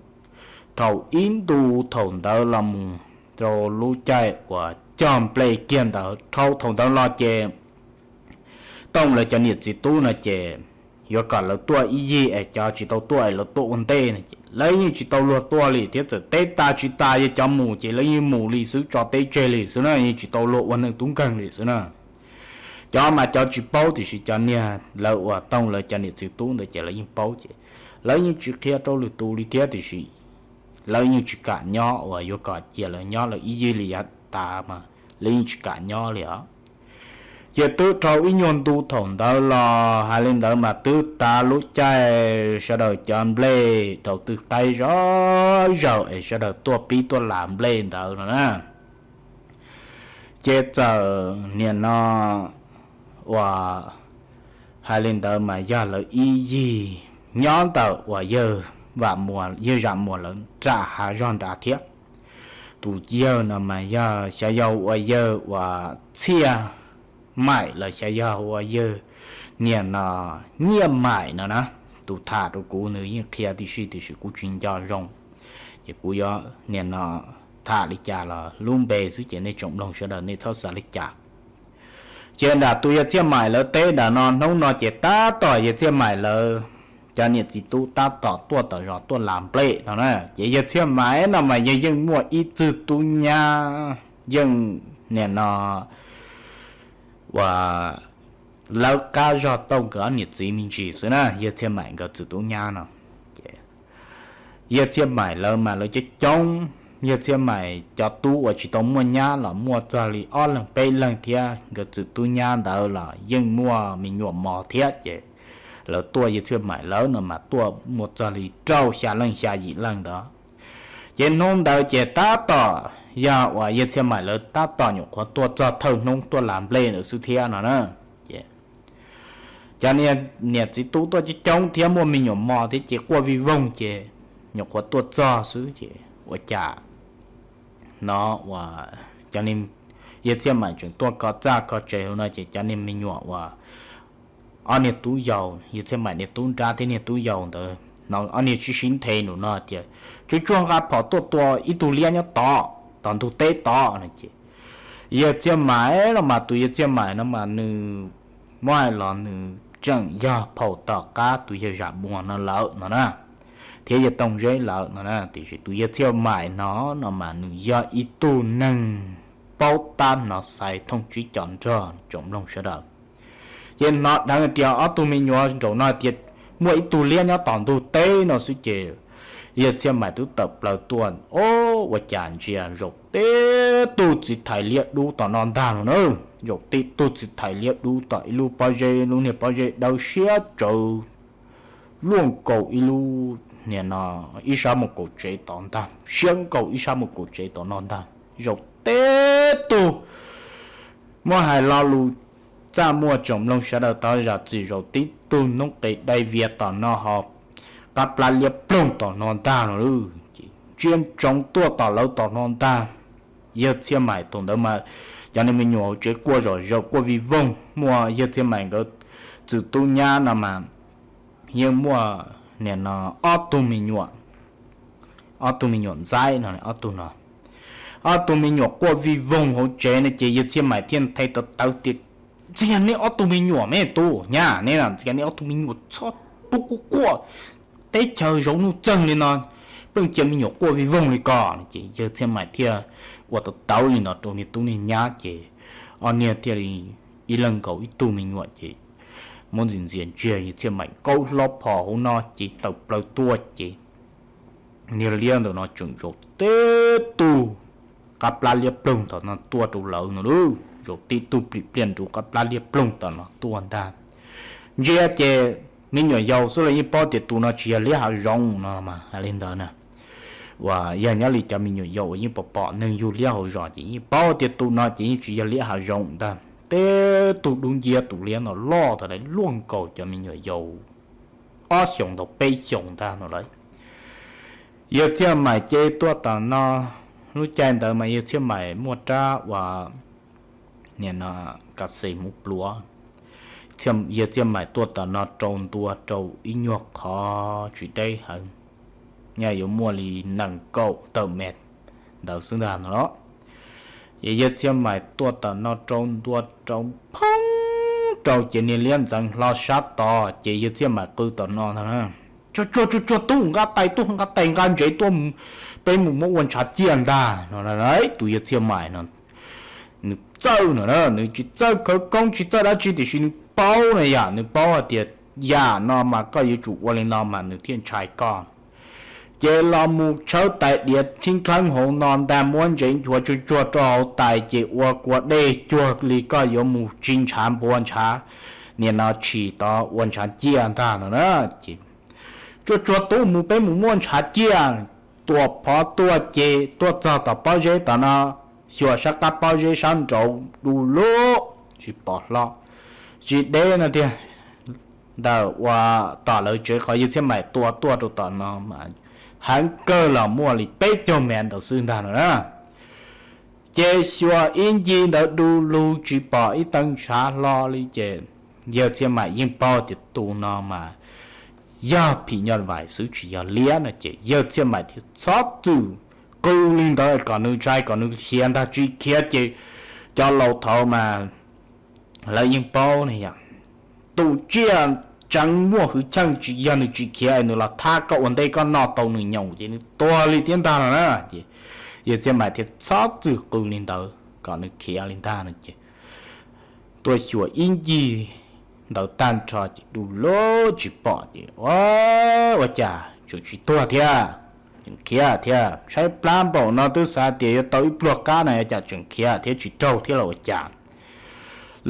dhau ib ntu thaum ntawd los mus rau lub caij uas cog nplej kiag ntawd, dhau thaum ntawd los ces Tooj lawv cov niam txiv tub no ces yuav kom lawv tuaj ib yig es cov tsis tau tuaj es lawv tuaj ua ntej no ces lawv yeej tsis tau luag tuaj li thiab, txawm teb tas tsis tas yog cov mus ces lawv yeej mus li xwb, tso teb tseg li xwb na, yeej tsis tau luag ua neeg tub nkeeg li xwb na. Cov mas cov tsis paub, tiam sis cov niag lawv uas Tooj lawv cov niam txiv tub ntawd ces lawv yeej paub ces lawv yeej tsis qhia rau lwm tus li thiab, tiam sis lawv yeej tsis kam nyob uas yuav kom cia lawv nyob lawv ib yig li yav tas mas lawv yeej tsis kam nyob li os. Ces twb dhau ib nyuag ntu thaum ntawd los hais li ntawd mas twb tav lub caij sawv daws cov nplej dhau twb qaib zov zaws es sawv daws tuaj pib tuaj las nplej ntawd no na. Ces txawm niam no uas hais li ntawd mas yog lawv ib yig nyob ntawm uas yawg Vam Muas, yawg Zam Muas lawv nram hav zog nrad thiab. Tus yawg no mas yog xyov yog ua yawg uas Txhiaj Maim los xyov yog ua yawg niam no Nyiaj Maim no na. Tus tham rau kuv nws yeej qhia tib si tiam sis kuv tsis nco zoo, ces kuv yuav niam no tham li cas los lub npe xwb ces nej tsoom mloog sawv daws nej txhob xav li cas. Ces nram tus yawg Txhiaj Maim lawv teb nram no hnub no ces tab tom yawg Txhiaj Maim lawv cov niam txiv tub tab tom tuaj tom zos tuaj las nplej no na. Ces yawg Txhiaj Maim no mas yawg yeej muaj ib txwg tub nyab, yeej niam no uas lawv qab zog Tooj nkawd ob niam txiv me ntsis xwb na, yawg Txhiaj Maim nkawd txwg tub nyab no. Ces yawg Txhiaj Maim lawv mas lawv coob coob, yawg Txhiaj Maim cov tub uas tsis tau muaj nyab los muaj txog li ob leeg peb leeg thiab, nkawd txwg tub nyab ntawd los yeej muaj me nyuam mos thiab. Ces lawv tuaj yawg Txhiaj Maim lawv no mas tuaj muaj txog li rau xya leej xya yim leej ntawd. Ces hnub ntawd ces tab tom yog uas yawg Txhiaj Maim lawv tab tom nyuam qhuav tuaj txog thawj hnub tuaj las nplej ntawd xwb thiab no na. Ces cov niam txiv tub tuaj coob coob thiab muaj me nyuam mos thiab ces quaj vij voog ces nyuam qhuav tuaj txog xwb ces ua cas no uas cov, yawg Txhiaj Maim tseem tuaj kho txaj kho tsev no ces cov niag me nyuam uas ob niag tub yau, yawg Txhiaj Maim niag tub nrab thiab niag tub yau ntawd no ob niag sib sib nthe nraum no tias, Tsuag tsuag nqa phom tuaj tua ib tug liab nyob tod. tom ntug teb tod no ces yawg Txhiaj Maim no mas tus yawg Txhiaj Maim no mas nws muab hais los nws tseem yog phaum tom qab tus yawg Zam Muas no lawm no na, thiab yawg Tooj Zeb lawm no na, tiam sis tus yawg Txhiaj Maim no no mas nws yog ib tug neeg paub tab hnov xaiv thooj tsib co nrog tsoom mloog sawv daws. Ces hnov dheev tias ob tug me nyuam nraum no tias muaj ib tug liab nyob tom ntug teb no xwb ces yawg Txhiaj Maim twb tawm plaws tuaj, o, ua cas ntsia zaum tib tug txiv thais liab dub tom no ntag no na. Zaum tib tug txiv thais liab dub tom ib lub pob zeb, lub niag pob zeb dawb siab tsawv, luaj nkaus ib lub, nim no, ib sab mus kaum tsev tod ntag, siab nkaus ib sab mus kaum tsev tom no ntag. Zaum tib tug muab hais lo lus txaj muag tsoom mloog sawv daws tau zam txim, zaum tib tug noob qes dai vias tom no ho qab plab liab ploog tom no ntag no. Ces ntsia ntsoov tuaj tom lawv tom no ntag. Yawg Txhiaj Maim thaum ntawd mas cov niag me nyuam hauv tsev quaj zom zaws quaj vij voog, muaj yawg Txhiaj Maim nkawd txwm tub nyab no mas yeej muaj nim no ob tug me nyuam, ob tug me nyuam ntxaib no, ob tug no, ob tug me nyuam quaj vij voog hauv tsev no ces yawg Txhiaj Maim thiaj nthe tawv tawv tias, Ntxias neb ob tug me nyuam me tub nyab, neb ntxias neb ob tug me nyuam txhob tub quaj quaj teb chaws zaum nuj txeeg li no, pheej cia me nyuam quaj vij voog li ko. Ces yawg Txhiaj Maim thiaj ua tawv tawv li no rau niag tub niag nyab ces ob niag thiaj li ib leeg nkaus ib tug me nyuam ces muab ntxias ntxias ntsiag yawg Txhiaj Maim nkaub hlob phom hauv no ces tawm plaws tuaj ces niag liab ntawm no tseem zaum tib tug qab plab liab ploog tom no tuaj rau lawv no lauj, zaum tib tug plim pliaj nrov qab plab liab ploog tom no tuaj ntag. Ntsia ces me nyuam yaus xwb los yeej paub tias tus no tsis yog liab hav zoov no mas hais li ntawd na. Uas yog nyob li cov me nyuam yaus uas yeej pom pom neeg yug liab hauv zos ces yeej paub tias tus no ces yeej tsis yog liab hav zoov ntag. Tib tug dub nciab, tus liab no loj thaum luaj nkaus cov me nyuam yaus ob xyoos tau peb xyoos ntag no lauj. Yawg Txhiaj Maim ces tuaj tom no, lub caij ntawd mas yawg Txhiaj Maim muaj rab uas nim no kas xes hmuv pluav. Yawg Txhiaj Maim tuaj tom no rau ntua rau ib nyuag qhov tsis deb heev, nyaj yuav muaj li nees nkaum tawm mev ntawd xwb ntag no los. Ces yawg Txhiaj Maim tuaj tom no rau ntua rau phoob rau ces niag liab ntxeev hlo sab tod ces yawg Txhiaj Maim qw tom no ntag na, Tsuag tsuag tsuag tsuag tub, nqa tais tuaj, nqa tais nqa ntsev tuaj, peb mus muab ua ntshav ciaj ntag no. Tus yawg Txhiaj Maim no nws txawj no na, nws tsis txawj khawv koob tsis txawj dab tsi tiam sis nws paub na yom, nws paub hais tias yam no mas koj yuav tsum ua li no mas nws thiaj ntshai koj. Ces los mus tshawb tais diav thib nkhleeb hauv no ntag, muab ntsev nchuav tsuag tsuag rau hauv tais ces ua kua dej cuag li koj yuav mus tsis ntshav npua ntshav, nim no tshis tod ua ntshav ciaj ntag no na. Ces tsuag tsuag tub, mus peb mus muab ntshav ciaj. Tuam phov tuaj ces tuaj txog tom pob zeb tom no, xyuas sab qab pob zeb sab nraud du lug tsis pom hlo, tsis deb no tiag. Ntawm uas tom lawv tsev qhov yawg Txhiaj Maim tua tuaj rau tom no mas heev kawg los muaj li peb caug mev ntawd xwb ntag no na. Ces xyuas ib ncig ntawd du lug tsis pom ib teev ntshav hlo li ces yawg Txhiaj Maim yeej paub tias tus no mas yog phim nyuj vais xwb tsis yog liab no ces yawg Txhiaj Maim thiaj txhob txwm qw li ntawd kom nws ntshai kom nws khiav ntag, tsis khiav ces cov laus thaud mas lawv yeej paub ne yom, tus tsiaj tseev muaj hwv chim tsis yog nws tsis khiav nws los thab koj ua ntej koj noj tau nws nyoos ces nws tuag li thiab ntag no na. Ces yawg Txhiaj Maim thiaj txhob txwm qw li ntawd kom nws khiav li ntag no ces tuaj xyuas ib ncig ntawd tag nrho ces du lug tsis pom ces ua cas tseem tsis tuag thiab, tseem khiav thiab. Tshaib plab npaum no twb xav tias yuav tau ib pluag qab no ua cas tseem khiav thiab tsis raug thiab los ua cas.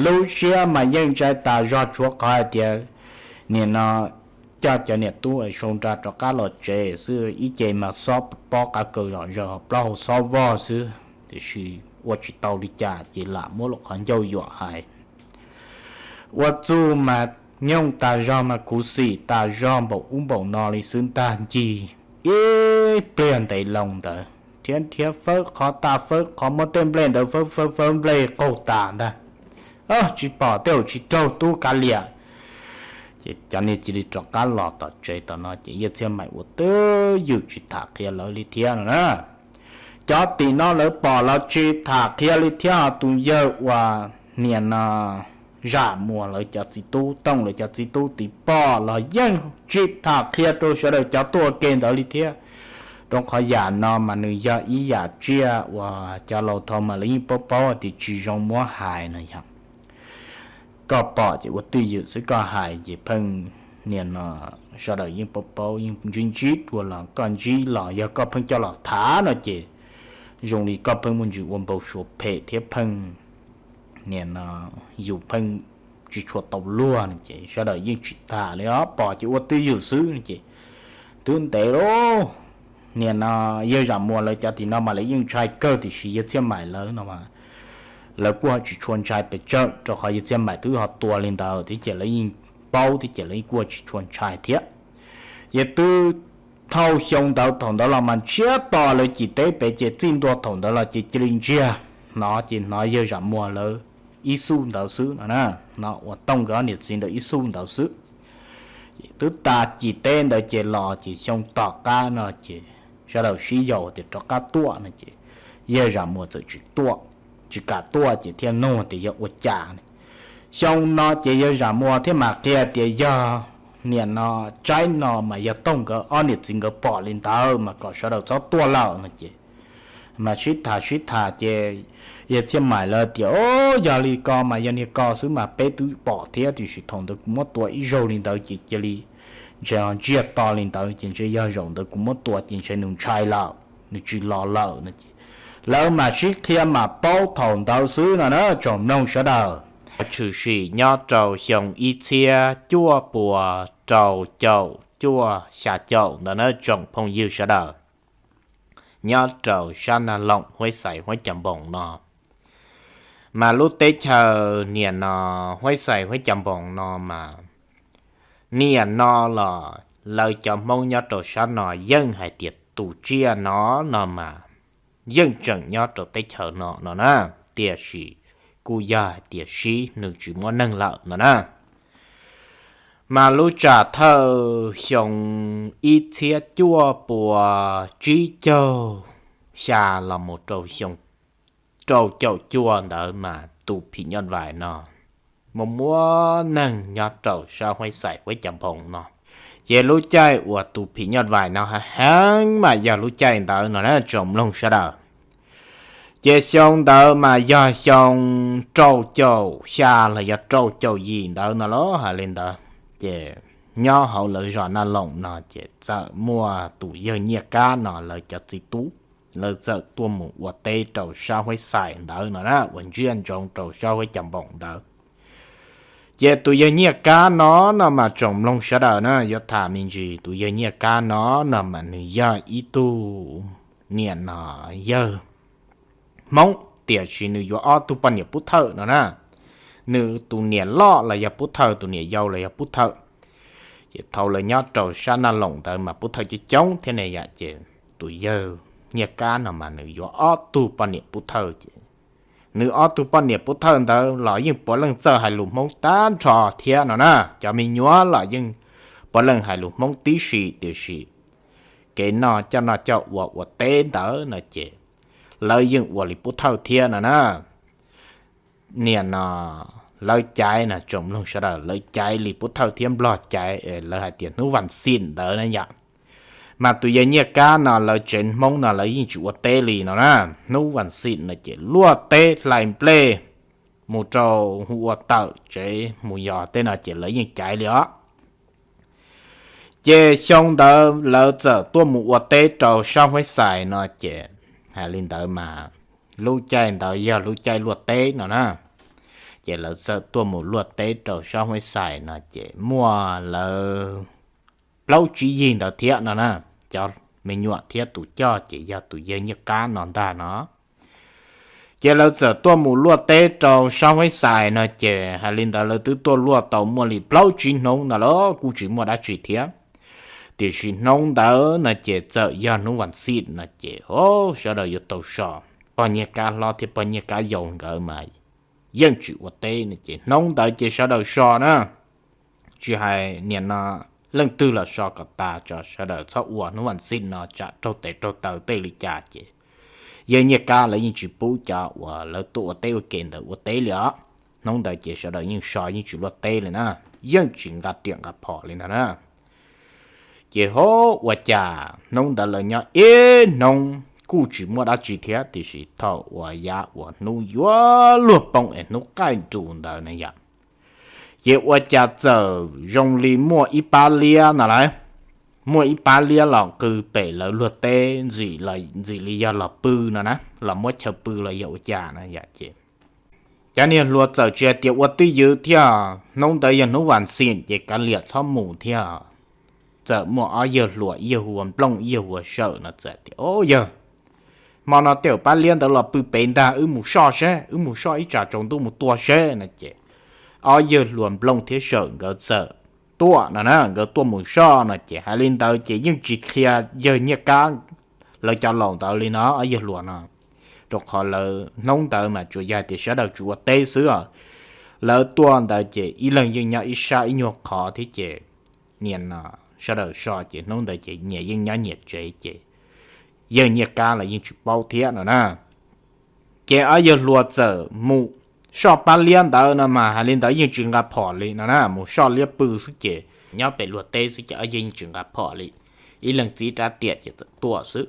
Lub siab mas yeej ntshai tas zog tshuav qhov hais tias nim no coj cov niam tub sau nra rov qab los tsev xwb, ib ce mas xob pob qav kaws zom zaws, plaub hau xob vog xwb, tiam sis ua tsis tau li cas ces lam muab lub qhov ncauj yuam hais. Ua txuj mas nyooj tas zog mas khuv xim tas zog npaum ub npaum no li xwb ntag. Ncig ib pliag ntev loo ntawd thiab nrhiav fawb qhov tas fawb qhov, muab tej nplej ntawd fawb fawb fawb nplej qaug tas ntag. Tsis pom, tej zaum tsis raug tub kav liam. Ces cov niag cia li rov qab los tom tsev tom no ces yawg Txhiaj Maim ua twj ywm tsis tham qhia lawv li thiab no na. Cov tim no lawv pom los tsis tham qhia li thiab, ho tus yawg uas niam no Zam Muas lawv cov txiv tub, Tooj lawv cov txiv tub tim pom los yeej tsis tham qhia rau sawv daws cov tuaj ua ke ntawd li thiab. Rau qhov yam no mas nws yog ib yam tsiaj uas cov laus thaum ub mas lawv yeej paub paub tias tsis zoo muab hais no yog koj pom ces ua twj ywm xwb, koj hais ces pheej niam no sawv daws yeej paub paub, yeej ntsib ntsib dua los koj ntsib los yog koj pheej coj los tham no ces zoo li koj pheej muaj ntsis ua npau suav phem thiab pheej niam no yus pheej tsis tshua tau luag no ces sawv daws yeej tsis tham li os, pom ces ua twj ywm xwb no ces twb ntev lawm. Niam no yawg Zam Muas lawv cov tim no mas lawv yeej ntshai kawg, tiam sis yawg Txhiaj Maim lawv no mas lawv kuj ho tsis tshua ntshai pes tsawg, rau qhov yawg Txhiaj Maim twb ho tua li ntawd thiab ces lawv yeej paub thiab ces lawv yeej kuj tsis tshua ntshai thiab. Ces twb dhau xyoo ntawd, thaum ntawd los mas ntsiab to lawv cim teb pem ces txij ntua thaum ntawd los ces cia li ntsiag, hnov ces hnov yawg Zam Muas lawv ib xuj ntawd xwb no na, hnov uas Tooj nkawd ob niam txiv ntawd ib xuj ntawd xwb. Twb tas cim teb ntawd ces los ces xyoo tom qab no ces sawv daws sib yaum tias rov qab tuaj no ces yawg Zam Muas txawm tsis tuaj, tsis kam tuaj ces thiaj nug tias yog ua cas. Xyoo no ces yawg Zam Muas thiaj mam qhia tias yog niam no tsaib no mas yog Tooj nkawd ob niam txiv nkawd pom li ntawd mas kom sawv daws txhob tuaj lawm no ces mas sib tham sib tham ces yawg Txhiaj Maim lawv tias, o, yog li ko mas yog niag ko xwb mas peb twb pom thiab, tiam sis thaum ntawd kuv muab tua ib zaug li ntawd ces cia li ntshe ntsiag to li ntawd ces ntshe yog zaum ntawd kuv muab tua ces ntshe nws ntshai lawm, nws tsis los lawm no ces lawv mam sib qhia mam paub thaum ntawd xwb no na tsoom mloog sawv daws. Tshwm sim nyob rau xyoo ib txhiab cuaj pua rau caum cuaj xya caum ntawd na tsoom phooj ywg sawv daws, nyob rau sab Naj Loom, Huaib Xais, Huaib Cam Npoos no. Mas lub teb chaws niam no Huaib Xais, Huaib Cam Npoos no mas niam no los lawv cov Hmoob nyob rau sab no yeej hais tias tus tsiaj no no mas yeej tseem nyob rau teb chaws no no na, tiam sis kuj yog hais tias sib nws tsis muaj neeg lawm no na. Mas lub tsam thawj xyoo ib txhiab cuaj pua tsib caug xya los mus rau xyoo rau caum cuaj ntawd mas tus phim nyuj vais no muaj muaj neeg nyob rau sab Huaib Xais, Huaib Cam Npoos no. Ces lub caij uas tus phim nyuj vais no heev mas yog lub caij ntawd no na tsoom mloog sawv daws. Ces xyoo ntawd mas yog xyoo rau caum xya los yog rau caum yim ntawd no los hais li ntawd. Ces nyob hauv lawv zos Naj Loom no ces txawm muaj tus yawg Nyiaj Kab no lawv cov txiv tub, lawv txawm tuaj mus ua teb rau sab Huaib Xais ntawd no na, uas ntsia ntsoov rau sab Huaib Cam Npoos ntawd. Ces tus yawg Nyiaj Kab no no mas tsoom mloog sawv daws na yuav tham me ntsis, tus yawg Nyiaj Kab no no mas nws yog ib tug niam no yawg Hmoob, tiam sis nws yuav ob tug poj niam Pub Thawj no na. Nws tus niam loj los yog Pub Thawj, tus niam yau los yog Pub Thawj. Ces thaum lawv nyob rau sab Naj Loom ntawd mas Pub Thawj coob coob thiab ne yom, ces tus yawg Nyiaj Kab no mas nws yuav ob tug poj niam Pub Thawj ces nws ob tug poj niam Pub Thawj ntawd los yeej puav leej txawj hais lus Hmoob tag nrho thiab no na. Cov me nyuam los yeej puav leej hais lus Hmoob tib si, tiam sis kev noj coj noj coj ua ua teb ntawd no ces lawv yeej ua li Pub Thawj thiab no na. Niam no lawv caiv no tsoom mloog sawv daws, lawv caiv li Pub Thawj thiab Nplog caiv, lawv hais tias hnub vas xij ntawd na yom. Mas tus yawg Nyiaj Kab no lawv tsev Hmoob no lawv yeej tsis ua teb li no na. Hnub vas xij no ces luaj teb hlais nplej mus rau hu ua tawm tsev mus yos tej no ces lawv yeej caiv li os. Ces xyoo ntawd lawv txawm tuaj mus ua teb rau sab Huaib Xais no ces hais li ntawd mas lub caij ntawd yog lub caij luaj teb no na. Ces lawv txawm tuaj mus luaj teb rau sab Huaib Xais no ces muaj lawv plaub tsib yig ntawd thiab no na. Cov me nyuam thiab tus coj ces yog tus yawg Nyiaj Kab no ntag no. Ces lawv txawm tuaj mus luaj teb rau sab Huaib Xais no ces hais li ntawd lawv twb tuaj luaj tau muaj li plaub tsib hnub no los kuj tsis muaj dab tsi thiab. Tiam sis hnub ntawd no ces txawm yog hnub vas xij no ces o, sawv daws yuav tau so. Pog Nyiaj Kab hlob thiab pog Nyiaj Kab yau nkawd mas yeej tsis ua teb no ces hnub ntawd ces sawv daws so na. Tsis hais niam no leej twg los so kom tas tso, sawv daws txhob ua, hnub vas xij no tsam raug tes raug taw tej li cas ces yawg Nyiaj Kab lawv yeej tsis pub cov uas lawv tuaj ua teb ua ke ntawd ua teb li os. Hnub ntawd ces sawv daws yeej so yeej tsis luaj teb li na, yeej tsis nqa riam nqa phom li ntag na. Ces ho ua cas hnub ntawd lawv nyob ib hnub kuj tsis muaj dab tsi thiab, tiam sis thaum uas yav uas hnub yuav luag poob es hnub qaij nrus ntawd na yom, ces ua cas txawm zoo li muaj ib pab liab no lauj, muaj ib pab liab los qw pem lawv luag teb ntxim li yog los pw no na, los muab chaw pw los yog ua cas no yom. Ces cov niag hluas txawm tsis hais tias ua twj ywm thiab, hnub ntawd yog hnub vas xeem ces kav liam txhob mus thiab. Txawm muaj ob yawg hluas, ib yawg hu ua Nplooj ib yawg hu ua Sawm no txawm tias, O yawg, hmo no tej uas pab liab ntawd los pw pem ntag, wb mus soj seb, wb mus soj ib tsam tsaus ntuj mus tua seb no ces ob yawg hluas Nplooj thiab Sawm nkawd txawm tuaj no na, nkawd tuaj mus soj no ces hais li ntawd ces yeej tsis qhia yawg Nyiaj Kab lawv cov laus ntawd li no, ob yawg hluas no, rau qhov lawv hnub ntawd mas tsuas yog hais tias sawv daws tsis ua teb xwb os. Lawv tuaj ntawd ces ib leeg yeej nyob ib sab ib nyuag qhov thiab ces niaj no sawv daws so ces hnub ntawd ces nyias yeej nyob nyias tsev ces yawg Nyiaj Kab los yeej tsis paub thiab no na. Ces ob yawg hluas txawm mus soj pab liab ntawd no mas hais li ntawd yeej tsis nqa phom li no na, mus soj liab pw xwb ces nyob pem luag teb xwb ces ob yawg yeej tsis nqa phom li, ib leeg txib rab riam ces txawm tuaj xwb.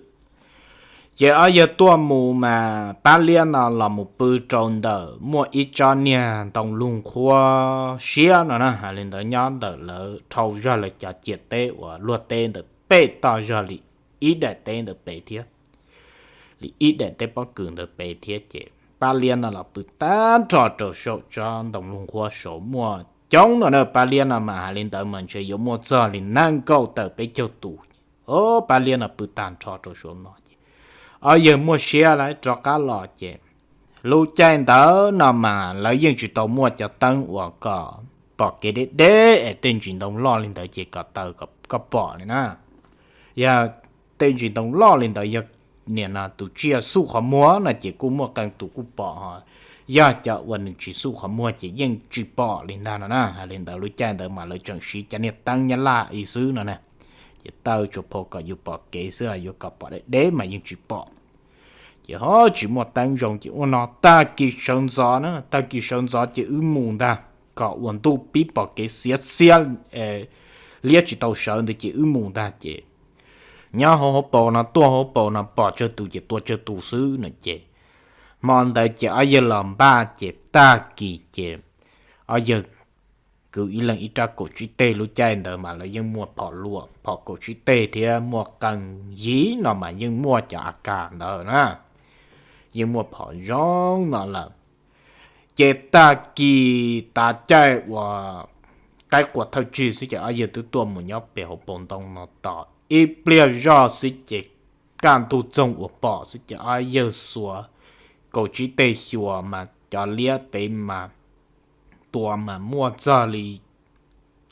Ces ob yawg tuaj mus mas pab liab no los mus pw rau ntawm muaj ib tsob niag ntoo lug nqhuab siab no na, hais li ntawd nyob ntawm lawv dhau zog lawv cov ciam teb uas luag teb ntawd pem toj zog li ib daim teb ntawd pem thiab, li ib daim teb pob kws ntawd pem thiab ces pab liab no los pw tag nrho rau saum tsob ntoo lug nqhuab saud muaj coob no na, pab liab no mas hais li ntawd mas ntshe yuav muaj txog li nees nkaum tawm peb caug tus. O, pab liab no pw tag nrho rau saud no ces ob yawg muaj siab lawv rov qab los ces lub caij ntawd no mas lawv yeej tsis tau muaj cov teeb uas kom pom kev deb deb es tej ntsis ntoo loj li ntawd ces kom taw koj pom li na. Yog tej ntsis ntoo loj li ntawd yog niaj no tus tsiaj xuj qhov muag no ces kuj muaj qee tus kuj pom ho, yog cov uas nws tsis xuj qhov muag ces yeej tsis pom li ntag no na. Hais li ntawd lub caij ntawd mas lawv tseem siv cov niag teeb nyab laj ib xwb no na, ces taw tsuas phau kom yus pom kev xwb, yuav kom pom deb deb mas yeej tsis pom. Ces ho tsis muaj teeb zoo ces ua no tag kis sawv ntxov na, tag kis sawv ntxov ces wb mus ntag, kom ua ntuj pib pom kev xiav xiab, liab tsis tau sawv ntawd ces wb mus ntag ces nyob hauv hauv paus no tuaj hauv paus no pom tsawg tus ces tua tsawg tus xwb no ces hmo ntawd ces ob yawg los npaj ces tag kis ces ob yawg kwv ib leeg ib rab kaum tsib teg, lub caij ntawd mas lawv yeej muaj phom luam phom kaum tsib teg thiab muaj qee yim no mas yeej muaj cov A K ntawd na, yeej muaj phom zoo no lawm. Ces tag kis tav caij uas qaib qua thawj tsig xwb ces ob yawg twb tuaj mus nyob pem hauv paus ntoo no tos ib pliag zoj xwb ces kaj ntug txoog uas pom xwb ces ob yawg xuas kaum tsib teg xyuas mas cov liab pem mas tua mas muaj txog li,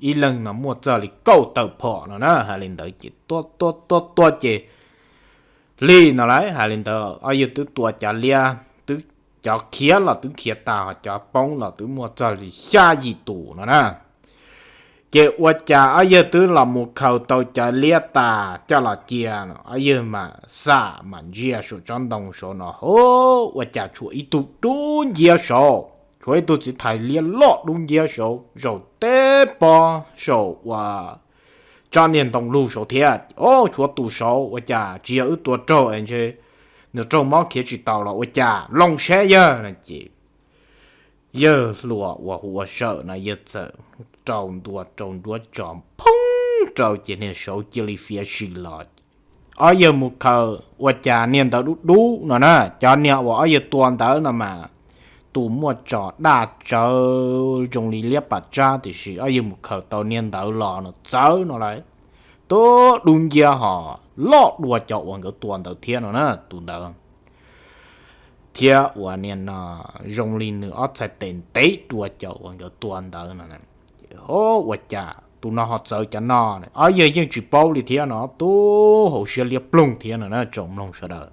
ib leeg mas muaj txog li kaum tawm phom no na. Hais li ntawd ces tua tua tua tua ces li no lawm, hais li ntawd ob yawg twb tua cov liab twb, cov khiav los twb khiav tas, cov poob los twb muaj txog li xya yim tus no na. Ces ua cas ob yawg twb los mus khaws tau cov liab tas coj los cia no, ob yawg mam xam mam ntsia saum tsob ntoo saud no, ho ua cas tshuav ib tug dub nciab saud, tshuav ib tug txiv thais liab loj dub nciab saud zaum teb pob saum uas tsob niag ntoo lug saud thiab. O, tshuav tus saud ua cas tsis yog wb tua raug es ntshe nws raug mob khiav tsis taus los ua cas, los saib yawg no ces yawg hluas uas hu ua Sawm no yawg txawm rau ntua rau nruab tso phoob rau ces niag saud cia li fiav sim los. Ob yawg mus khaws ua cas niag ntawd dub dub no na, cov niag uas ob yawg tua ntawd no mas tus muaj tso daj tsawv zoo li liab pam tsab, tiam sis ob yawg mus khaws tau niag ntawd los no txawv no lawm, tus dub nciab ho loj dua cov uas nkawd tua ntawd thiab no na, tus ntawd thiab uas niag no zoo li nws ob txhais tes ntev dua cov uas nkawd tua ntawd no. Ces ho ua cas tus no ho txawv cov no, ob yawg yeej tsis paub li thiab no, tus hauv siab liab ploog thiab no na tsoom mloog sawv daws.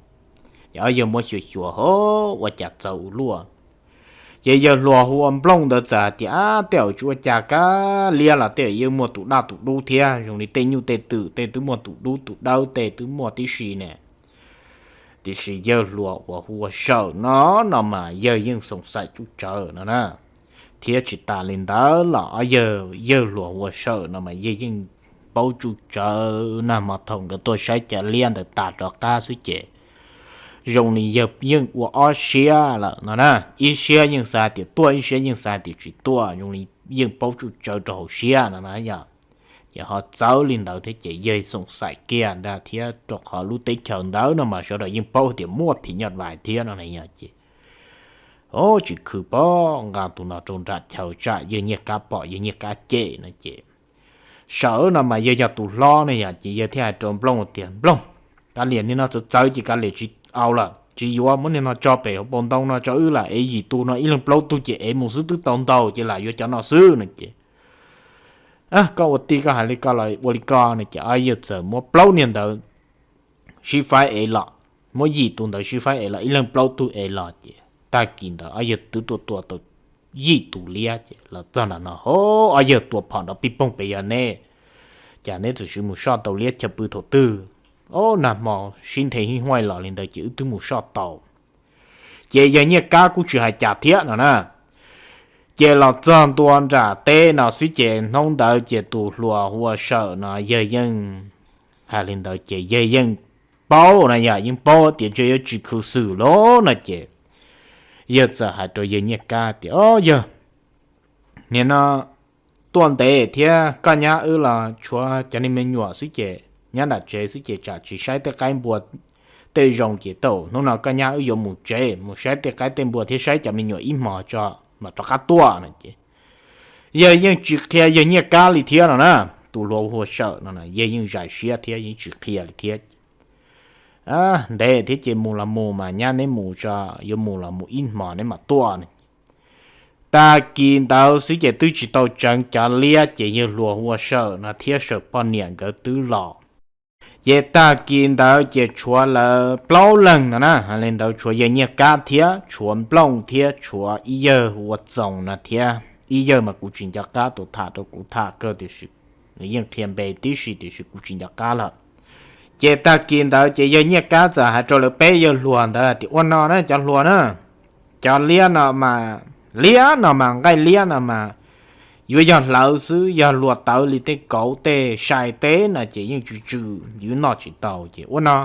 Ces ob yawg muab xyuas xyuas ho ua cas txawv ua luaj. Ces yawg hluas hu ua Nplooj ntawd txawm hais tias, Ab, tej zaum tsis ua cas, kab liab los tej zaum yeej muaj tus daj tus dub thiab, zoo li tej nyuj tej twm tej twb muaj tus dub tus dawb tej twb muaj tib si ne. Tiam sis yawg hluas uas hu ua Sawm no, no mas yawg yeej xoom xaim tsuj tsawv no na. Thiab tsis tas li ntawd los ob yawg, yawg hluas hu ua Sawm no mas yawg yeej paub tsuj tsawv na, hmo thaum nkawd tuaj saib cov liab ntawd tas rov qab xwb ces zoo li yawg yeej ua ob siab lawm no na. Ib siab yeej xav tias tuaj, ib siab yeej xav tias tsis tuaj, zoo li yeej paub tsuj tsawv rau hauv siab no na yog. Ces ho txawv li ntawd thiab ces yawg xoom xaim kiag ntag thiab, rau qhov lub teb chaws ntawd no mas sawv daws yeej paub tias muaj phim nyuj vais thiab no na yog ces, o, tsis khwv pab nqa tus no rau nram chaw tsam yawg Nyiaj Kab pom yawg Nyiaj Kab cem no ces, Sawm no mas yawg yog tus hlob ne yog ces yawg thiaj hais rau Nplooj tias, Nplooj, kav liam niag no txawv txawv ces kav liam tsis au lawm, tsis yuav, muab niag no tso pem hauv paus ntoo no tso wb lam ev yim tus no ib leeg plaub tug ces ev mus xwb twb tau ntau ces lam yuav cov no xwb no ces, Koj ua tij koj hais li ko los ua li ko no ces ob yawg txawm muab plaub niag ntawd sib faib ev los, muab yim tus ntawd sib faib ev los, ib leeg plaub tug ev los ces tag kis ntawd ob yawg twb tua tua tau yim tus liab ces los txog nram no, Ho, ob yawg tua phom nrov pij poog pem yog neb, cas neb txawm sis mus soj tau liab chaw pw thaum twg? O, nag hmo sib nthe hib huaj los li ntawd ces wb twb mus soj tau. Ces yawg Nyiaj Kab kuj tsis hais cas thiab no na. Ces los txog ntua nram teb no xwb ces hnub ntawd ces tus hluas hu ua Sawm no yawg yeej hais li ntawd ces yawg yeej paub na yog, yeej paub tias ntshe yuav tsis khwv xwm lawm no ces yawg txawm hais rau yawg Nyiaj Kab tias, O yawg, nim no tuaj ntev thiab koj nyab wb los tshuav cov niag me nyuam xwb ces nyab nram tsev xwb ces tsam tsis saib tej qaib npua tej zoo ces thaum hnub no koj nyab wb yuav mus tsev mus saib tej qaib tej npua thiab saib cov me nyuam ib hmos tso mam rov qab tuaj no ces yawg yeej tsis qhia yawg Nyiaj Kab li thiab no na. Tus hluas hu ua Sawm no yawg yeej zais siab thiab yeej tsis qhia li thiab. Ntev thiab ces mus los mus mas nyab neb mus tso, yuav mus los mus ib hmos neb mam tuaj no. Tag kis ntawd xwb ces twb tsis tau tseev cov liab ces yawg hluas hu ua Sawm no thiab Sawm poj niam nkawd twb los. Ces tag kis ntawd ces tshuav lawv plaub leeg no na, hais li ntawd tshuav yawg Nyiaj Kab thiab tshuav Nplooj thiab tshuav ib yawg hu ua Txoos no thiab ib yawg mas kuv tsis nco qab, tus tham rau kuv tham kawg tiam sis nws yeej qhia npe tib si tiam sis kuv tsis nco qab lawm. Ces tag kis ntawd ces yawg Nyiaj Kab txawm hais rau lawv peb yawg hluas ntawd tias, Ua no na cov hluas na, cov liab no mas, liab no mas, nqaij liab no mas yuav yog hlawv xwb, yog luag tawv li tej kauv tej sai teb no ces yeej tsw tsw, yus noj tsis tau. Ces ua no,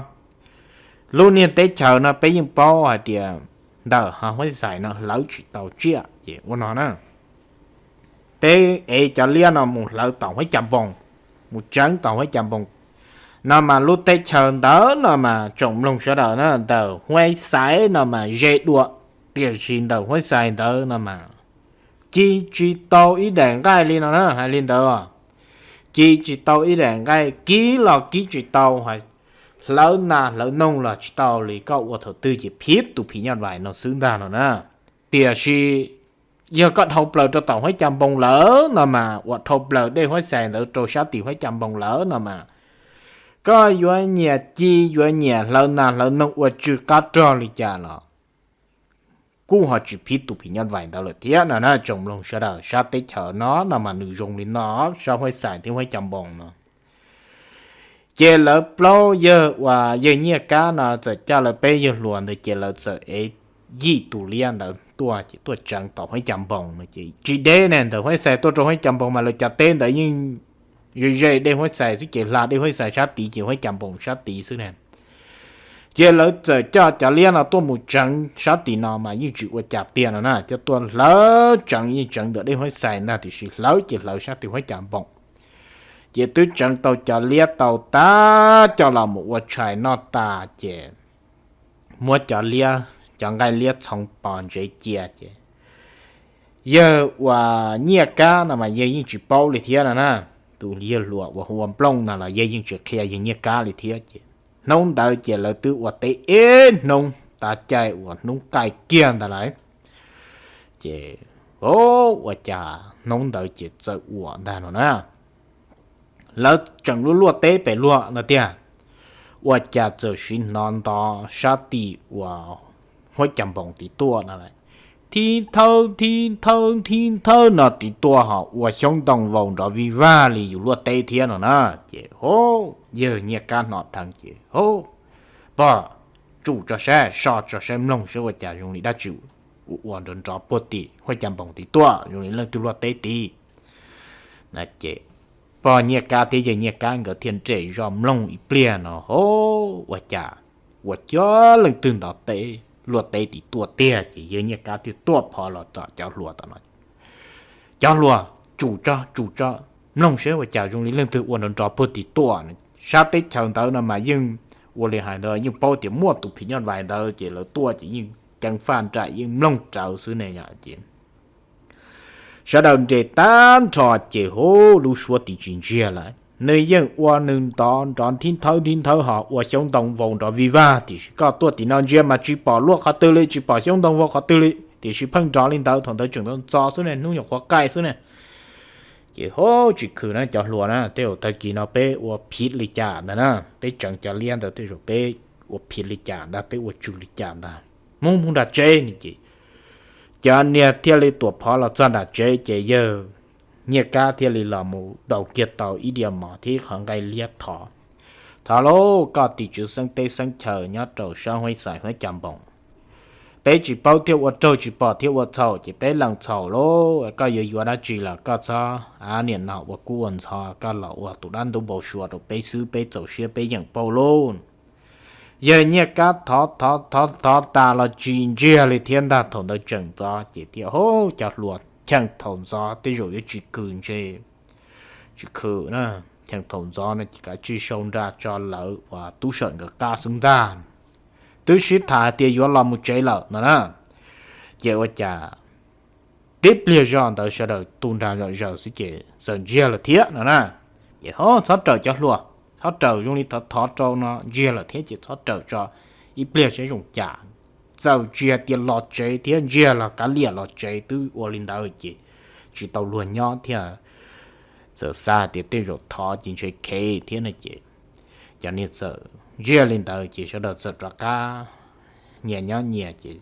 lub niag teb chaws no peb yeej paub hais tias ntawm hav Huaib Xais no hlawv tsis tau tsiaj ces ua no na, peb ev cov liab no mus hlawv tom Huaib Cam Npoos, mus tseev tom Huaib Cam Npoos no mas lub teb chaws ntawd no mas tsoom mloog sawv daws na, ntawm Huaib Xais no mas ze dua, tiam sis ntawm Huaib Xais ntawd no mas ci tsis tau ib daim nqaij li no na, hais li ntawd, ci tsis tau ib daim nqaij, kib los kib tsis tau, hlawv nas hlawv noog los tsis tau li, koj ua thaum twg ces phiv tus phim nyuj vais no xwb ntag no na. Tiam sis yog koj dhau plaws rau tom Huaib Cam Npoos lawm no mas, uas dhau plaws dej Huaib Xais ntawd rau sab tim Huaib Cam Npoos lawm no mas, koj yuav nyiam ci yuav nyiam hlawv nas hlawv noog ua tsw qab rog li cas los kuj ho tsis phiv tus phim nyuj vais ntawd lawm thiab no na. Tsoom mloog sawv daws, sab teb chaws no no mas nws zoo li no, sab Huaib Xais thiab Huaib Cam Npoos no. Ces lawv plaub yawg uas yawg Nyiaj Kab no txawm coj lawv peb yawg hluas ntawd ces lawv txawm ev yim tus liab ntawd tuaj ces tuaj tseev tom Huaib Cam Npoos no ces tsis deb ne, ntawm Huaib Xais tuaj rau Huaib Cam Npoos mas lawv cov teb ntawd yeej ze ze dej Huaib Xais xwb ces hla dej Huaib Xais sab tid ces Huaib Cam Npoos sab tid xwb ne. Ces lawv txawm coj cov liab no tuaj mus tseev sab tim no mas yeej tsis ua cas tiag no na, coj tuaj hlawv tseev yeej tseev ntawm dej Huaib Xais ntag tiam sis hlawv ces hlawv sab tim Huaib Cam Npoos. Ces twb tseev tau cov liab tau tas coj los mus ua tshais noj tas ces muab cov liab, cov nqaij liab txhoov pos ntsev cia ces yawg uas Nyiaj Kab no mas yawg yeej tsis paub li thiab no na. Tus yawg hluas uas hu ua Nplooj no los yawg yeej tsis qhia yawg Nyiaj Kab li thiab ces hnub ntawd ces lawv twb ua teb ib hnub tav caij uas hnub qaij kiag ntag lawm. Ces ua cas hnub ntawd ces txawm ua ntag no na, lawv tseem luaj luaj teb pem luag no tiag, ua cas txawm sim hnov ntov sab tim uas Huaib Cam Npoos tid tuaj no lawm. Thib thawb thib thawb thib thawb no tid tuaj ho ua xyoob ntoo vau nrov vij vag li yus luaj teb thiab no na. Ces yawg Nyiaj Kab hnov dheev ces, Pog, tsum tso saib, so tso saib mloog saib ua cas zoo li dab tsi ua nrov nrov puag tim huab caj npoos tid tuaj zoo li leej twg luaj teb tid. Ces pog Nyiaj Kab thiab yawg Nyiaj Kab nkawd thiaj nres zoj mloog ib pliag no ho ua cas ua cuag leej twg ntov teb luaj teb tim tuaj tiag ces yawg Nyiaj Kab thiaj tuaj phov los tom cov hluas tom no. Cov hluas, tsum tso tsum tso, mloog saib ua cas zoo li leej twg ua nrov nrov puag tim tuaj. Sab teb chaws ntawd no mas yeej ua li hais ntawd yeej paub tias muaj tus phim nyuj vais ntawd ces lawv tuaj ces yeej ceev faj nraim yeej mloog rawv xwb ne yom ces sawv daws nres tag nrho ces hu lub suab tim tsis ntsiag lawm. Nws yeej ua nws ntov nrov nthib nthawb nthib nthawb ho ua xyoob ntoo vau nrov vij vag tiam sis koj tuaj tim no ntsia mas tsis pom luaj qhov twg li tsis pom xyoob ntoo vau qhov twg li tiam sis pheej nrov li ntawd thaum ntawd tseem ntxov ntxov xwb ne hnub nyuam qhuav qaij xwb ne. Ces hu tsis khwm na cov hluas na tej zaum tag kis no peb ua phiv li cas ntag na, peb tseev cov liab ntawd tej zaum peb ua phiv li cas ntag peb ua tswv li cas ntag. Mus mus nram tsev ne ces cov niag thiaj li tuam phov los txog nram tsev ces yawg Nyiaj Kab thiaj li los mus daus kiag tau ib diav mov thiab ib qhov nqaij liab thov. Thov lauj koj tim tswv xeeb teb xeeb chaw nyob rau sab huab xais huab caj npoos, peb tsis paub thiab ua raug tsis pom thiab ua txhaum ces peb lees txhaum lauj. Koj yuav yuav dab tsi los koj txhob niam no ua kub ua ntxhov, koj los ua tus dab ntub npau suav rau peb xwb peb txaus siab peb yeem pauj lauj. Yawg Nyiaj Kab thov thov thov thov tas los tsis ntsiag li thiab ntag thaum ntawd tseem ntxov ces thiaj hu cov hluas cheem thaum ntxov tej zaum yuav tsis khwm ntshe tsis khwm na, cheem thaum ntxov no ces kav tsij sau nra tso lawv uas tub sawm nkawd qab xwb ntag. Twb sib tham hais tias yuav los mus tsev lawm no na. Ces ua cas tib pliag zoj ntawd sawv daws tu nra zom zaws xwb ces txawm ntsiag lawm thiab no na. Ces ho txhob raws cov hluas, txhob raws zoo li thov thov rau no ntsiag lawm thiab ces txhob raws tso, ib pliag saib zoo cas. Txawm tsis hais tias los tsev thiab ntsiag los kav liam los tsev twb ua li ntawd ces tsis tau luag nyob thiab. Txawm xav tias tej zaum thov ces ntshe khev thiab no ces cov niag txawm ntsiag li ntawd ces sawv daws txawm rov qab nyias nyob nyias ces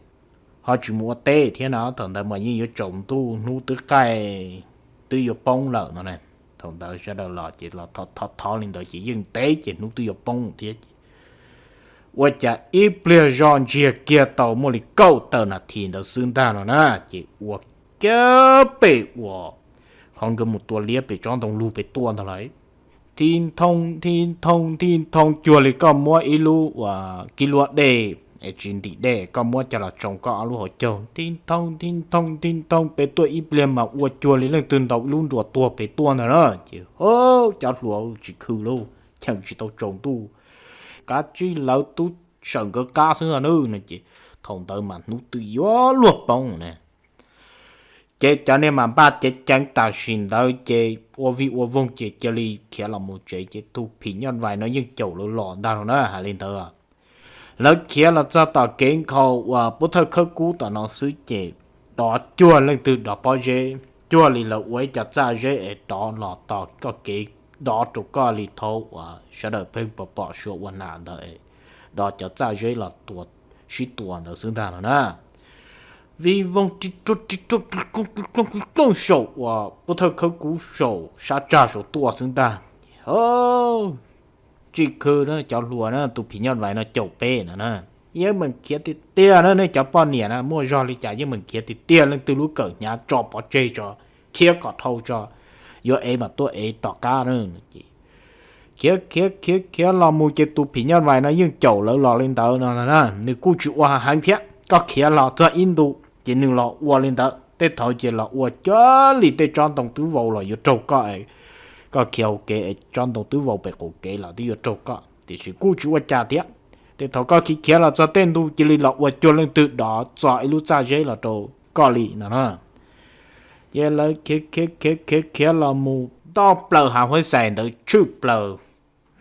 ho tsis mus ua teb thiab no thaum ntawd mas yeej yuav tsaus ntuj hnub twb qaij twb yuav poob lawm no na. Thaum ntawd sawv daws los ces los thov thov li ntawd ces yeej ntev ces hnub twb yuav poob thiab ces ua cas ib pliag zoj ntsiag kiag tau muaj li kaum tawm nas this ntawd xwb ntag no na ces ua kiag pem uas qhov nkawd mus tua liab pem tsob ntoo lug pem tuaj ntag lawm. Tib nthoo tib nthoo tib nthoo cuag li koj muab ib lub uas kib luab dej es tsis ntim dej koj muab coj los tsoo koj ob lub hauv caug tib nthoo tib nthoo tib nthoo pem tuaj ib pliag mas ua cuag li leej twg ntaus ib lub nruas tuag pem tuaj ntag na. Ces cov hluas tsis khwm lauj, cheem tsis tau tsaus ntuj, kav tsij lawv tub sawm nkawd qab xwb no na. Ces thaum ntawd mas hnub twb yuav luag poob na. Ces cov niag mas npaj ceev ceev tam sim ntawd ces ua vij ua voog ces cia li khiav los mus tsev ces tus phim nyuj vais no yeej caum lawv los ntag no na hais li ntawd. Lawv khiav los txog tom kev nkhaus uas pub thawj khawb kub tom no xwb ces dov cuag leej twg dov pob zeb, cuag li lawv ua ib co txaj zeb es dov los tos koj kev, dov rau koj li thaum uas sawv daws pheej pom pom suav ua nas ntawd, dov cov txaj zeb los tua, sib tua ntawd xwb ntag no na. Vij voog ri ruaj ri ruaj kis plooj kis plooj kis plooj saum uas pub thawj khawb kub saum sab tsag saum tuaj xwb ntag. Tsis khwm na cov hluas na, tus phim nyuj vais no caum peb no na. Yeej meem khiav tiag tiag na nej cov poj niam na, muaj zog li cas yeej meem khiav tiag tiag, leej twg lub kawm hnyav tso pov tseg tso, khiav kom dhau tso, yuav ev mas tuaj ev tom qab na. Khiav khiav khiav khiav los mus ces tus phim nyuj vais no yeej caum lawv los li ntawd no na, nws kuj tsis ua heev thiab, koj khiav los txog ib ntu ces nws los ua li ntawd, tej thaum ces los ua cuag li tej tsob ntoo twb vau los yuav raug koj, koj khiav hauv kev es tsob ntoo twb vau pem qaum kev los twb yuav raug koj, tiam sis kuj tsis ua cas thiab. Tej thaum koj khiav khiav los txog tej ntu cia li los ua cuag leej twg dov txo ib lub txaj zeb los rau koj li no na. Ces lawv khiav khiav khiav khiav khiav los mus toj plaws hav Huab Xais ntawd tshwj plaws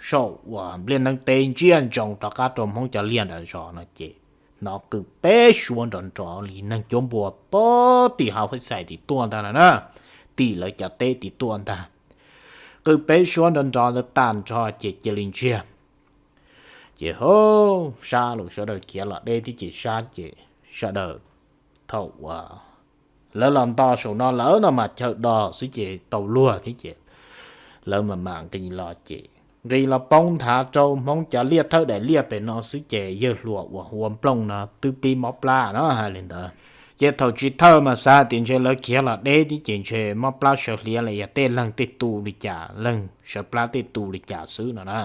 saum uas npliaj neeb teb ntsiaj ntsoov rov qab rau Hmoob cov liaj nram zos no ces hnov qw peb suab nrov nrov li neeg cuab npua puag tim hav Huab Xais tim tuaj ntag no na, tim lawv cov teb tim tuaj ntag. Qw peb suab nrov nrov ntawd tag nrho ces cia li ntsiag. Ces ho sab los sawv daws khiav los deb thiab ces sab ces sawv daws thaum uas lawv los nto saum no lawm no mas chaw do xwb ces tau luag thiab ces lawv mam mam nqis los ces nqis los poob nthav rau Hmoob cov liaj thawj daim liaj pem no xwb ces yawg hluas uas hu ua Nplooj no twb pib mob plab no hais li ntawd. Ces thaum tsis thawj mas xav tias ntshe lawv khiav los deb thiab ces ntshe mob plab sawv hliav los yog tej leeg tej tus li cas, leeg sawv plab tej tus li cas xwb no na.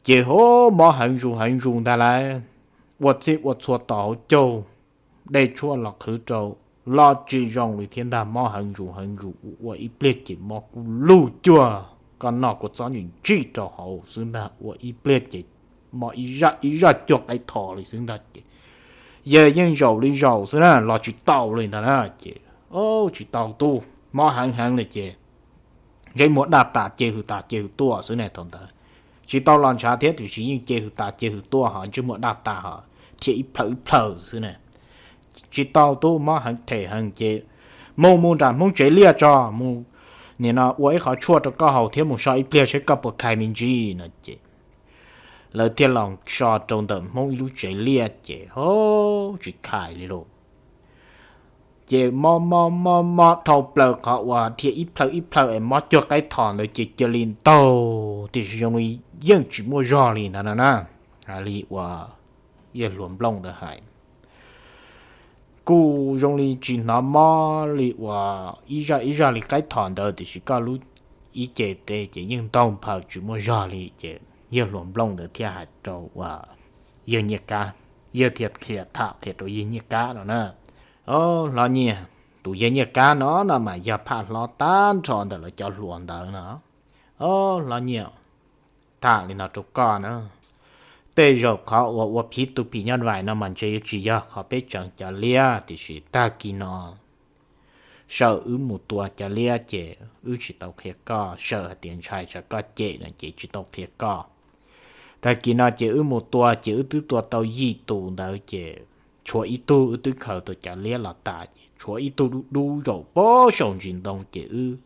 Ces ho mob heev zus heev zus ntag lauj, ua txij ua txhua tom hauv caug, dej tshuaj los qhwv rau los tsis zoo li thiab ntag, mob heev zus heev zus, ua ib pliag ces mob kub lug cuag koj noj kua txob ntsij ntsij rau hauv xwb ntag, ua ib pliag ces mob ib zaj ib zaj cuag qaib thos li xwb ntag ces yawg yeej zaum li zaum xwb na, los tsis tau li ntag na ces tsis tau tub, mob heev heev li ces ntsej muag daj tas ce hws tas ce hws tuaj xwb ne thaum ntawd. Tsis tau los ntshav thiab tiam sis yeej ce hws tas ce hws tuaj ho ntsej muag daj tas ho thiab ib plhaw ib plhaw xwb na. Tsis tau tub, mob heev them heev ces mus mus nram Hmoob tsev liaj tso, mus nim no ua ib qhov tshuaj rau koj haus thiab mus so ib pliag saib koj puas khais me ntsis no ces lawv thiaj los so rau ntawm Hmoob ib lub tsev liaj ces ho tsis khais li lauj. Ces mob mob mob mob dhau plaws qhov uas dhia ib plhaw ib plhaw es mob cuag qaib thos ntawd ces cia li ntaug tiam sis zoo li yeej tsis muaj zog li ntawd no na. Li uas yawg hluas Nplooj ntawd hais, kuj zoo li tsis hnov mob li uas ib zaj ib zaj li qaib thos ntawd tiam sis koj lub ib ce tes ces yeej ntaug nphaws tsis muaj zog li ces yawg hluas Nplooj ntawd thiaj hais rau uas yawg Nyiaj Kab, yawg thiaj qhia tham qhia rau yawg Nyiaj Kab no na. Hlob Nyiaj, tus yawg Nyiaj Kab no no mas yog phaj hlob tag nrho ntawm lawv cov hluas ntawd no. Hlob Nyiaj, tham li no rau koj na, tej zaum qhov uas ua phiv tus phim nyuj vais no mas ntshe yuav tsis yog qhov peb tseem cov liab tiam sis tag kis no sawm wb mus tua cov liab ces wb tsis tau qhia koj, sawm hais tias ntshai tsam koj cem no ces tsis tau qhia koj. Tag kis no ces wb mus tua ces wb twb tua tau yim tus ntawd ces tshuav ib tug wb twb khaws tau cov liab los tas ces tshuav ib tug dub dub zaum pob saum ntsis ntoo ces wb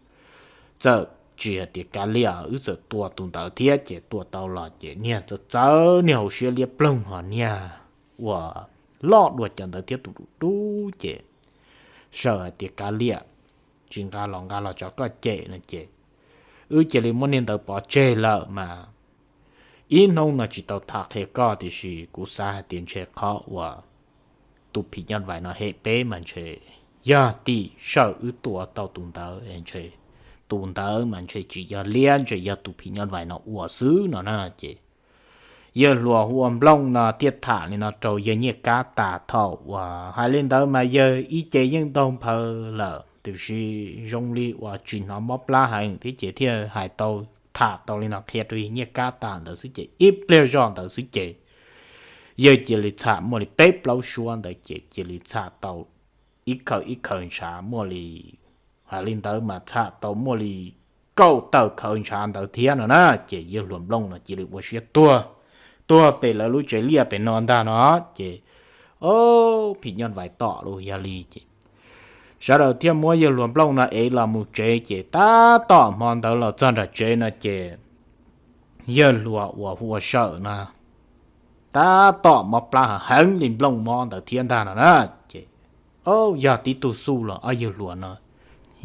txawm tsis hais tias kav liam wb txawm tua tus ntawd thiab ces tua tau los ces niag txawv txawv niag hauv siab liab ploog ho niag uas loj dua cov ntawd thiab tus dub dub ces sawm hais tias kav liam tsis nqa los nqa los tso koj cem no ces wb cia li muab niag ntawd pov tseg lawm mas ib hnub no tsis tau tham qhia koj tiam sis kuv xav hais tias ntshe qhov uas tus phim nyuj vais no hem peb mas ntshe yog tim sawm wb tua tau tus ntawd es ntshe tus ntawd mas ntshe tsis yog liab ntshe yog tus phim nyuj vais no ua xwb no na ces yawg hluas hu ua Nplooj no thiaj tham li no rau yawg Nyiaj Kab tas thaum uas hais li ntawd mas yawg ib ce yeej ntaug nphaws lawm tiam sis zoo li uas tsis hnov mob plab heev thiab ces thiaj hais tau tham tau li no qhia rau yawg Nyiaj Kab tas ntawd xwb ces ib pliag zoj ntawd xwb ces yawg cia li txham muaj li peb plaub suab ntawd ces cia li txham tau ib khaws ib khaws ntshav muaj li, hais li ntawd mas txham tau muaj li kaum tawm khaws ntshav ntawd thiab no na ces yawg hluas Nplooj no cia li ua siab tuag, tuag pem lawv lub tsev liaj pem no ntag no ces phim nyuj vais tom los yog li ces sawv daws thiaj muab yawg hluas Nplooj no ev los mus tsev ces tab tom hmo ntawd los txog nram tsev no ces yawg hluas uas hu ua Sawm no tab tom mob plab heev li Nplooj mob ntawd thiab ntag no na ces yog tib tug xu los ob yawg hluas no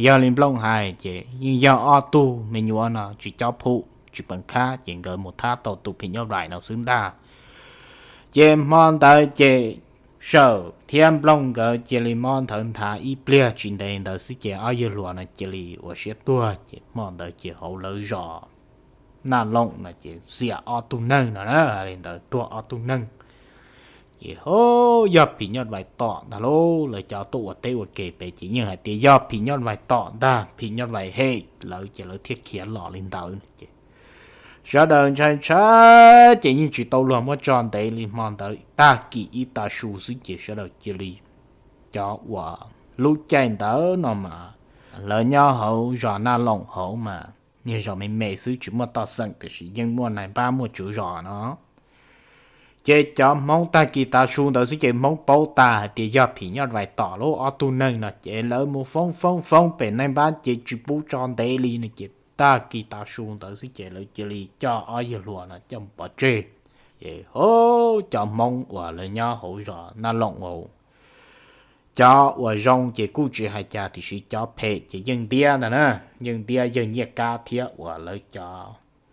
yog li Nplooj hais ces yeej yog ob tug me nyuam no tsis cob phum tsis peem khab ces nkawd mus thab tau tus phim nyuj vais no xwb ntag. Ces hmo ntawd ces Sawm thiab Nplooj nkawd cia li mob nthawv nthav ib pliag tsis ntev ntawd xwb ces ob yawg hluas no cia li ua siab tuag ces hmo ntawd ces hauv lawv zos Naj Looj no ces xiam ob tug neeg no na, li ntawd tuag ob tug neeg. Ces ho yog phim nyuj vais tom ntag lauj, lawv cov tuaj ua teb ua ke pem ces yeej hais tias yog phim nyuj vais tom ntag, phim nyuj vais hem lawv ces lawv thiaj khiav los li ntawd no ces sawv daws ntshai ntshai ces yeej tsis tau luag muab tso ntev li hmo ntawd, tag kis ib tav su xwb ces sawv daws cia li, cov uas lub caij ntawd no mas lawv nyob hauv zos Naj Looj hauv mas niag zos me me xwb tsis muaj toj xeem tiam sis yeej muaj nais npab muaj tswv zos no. Ces cov Hmoob tag kis tav su ntawd xwb ces Hmoob paub tas hais tias yog phim nyuj vais tom lauj ob tug neeg no ces lawv mus foob foob foob pem nais npab ces tsis pub tso ntev li no ces tag kis tav su ntawd xwb ces lawv cia li coj ob yawg hluas no coj mus pov tseg. Ces ho cov Hmoob uas lawv nyob hauv zos Naj Looj hauv, cov uas zoo ces kuj tsis hais cas tiam sis cov phem ces yeej ntiab ntag na, yeej ntiab yawg Nyiaj Kab thiab uas lawv cov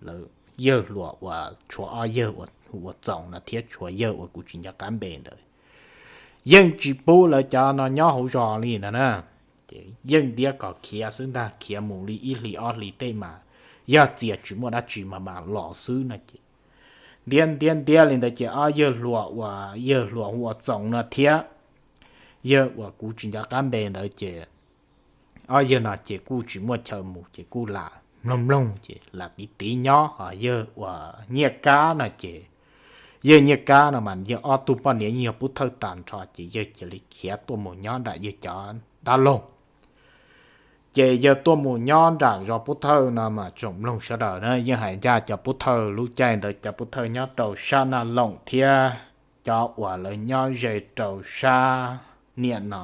lawv yawg hluas uas tshuav ob yawg uas hu ua Txoos no thiab tshuav yawg uas kuv tsis nco qab npe ntawd yeej tsis pub lawv cov no nyob hauv zos li ntag na. Ces yeej ntiab kom khiav xwb ntag, khiav mus li ib hlis ob hlis tej mas yog txias tsis muaj dab tsi mas mam los xwb no ces ntiab ntiab ntiab li ntawd ces ob yawg hluas uas yawg hluas hu ua Txoos no thiab yawg uas kuv tsis nco qab npe ntawd ces ob yawg no ces kuj tsis muaj chaw mus ces kuj lam mloog mloog ces lam tiv tiv nyob. Ho yawg uas Nyiaj Kab no ces yawg Nyiaj Kab no mas yawg ob tug poj niam yeej yog Pub Thawj tag nrho ces yawg cia li khiav tuaj mus nyob nram yawg cov dab laug. Ces yawg tuaj mus nyob nram zos Pub Thawj no mas tsoom mloog sawv daws na yeej hais ncaj cov Pub Thawj lub caij ntawd cov Pub Thawj nyob rau sab Naj Loos thiab cov uas lawv nyob ze rau sab niam no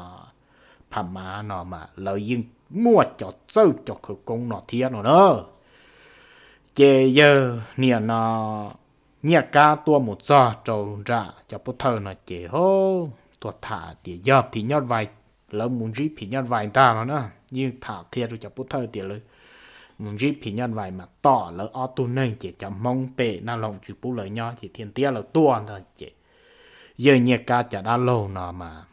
Pham Mav no mas lawv yeej muaj cov txawj cov khawv koob no thiab no na. Ces yawg niam no Nyiaj Kab tuaj mus txog rau nram cov Pub Thawj no ces ho tuaj tham tias yog phim nyuj vais, lawv mus ntsib phim nyuj vais ntag no na. Yeej tham qhia rau cov Pub Thawj tias lawv mus ntsib phim nyuj vais mas tom lawv ob tug neeg ces cov Hmoob pem Naj Loos tsis pub lawv nyob ces thiaj ntiab lawv tuaj ntag ces yawg Nyiaj Kab cov dab laug no mas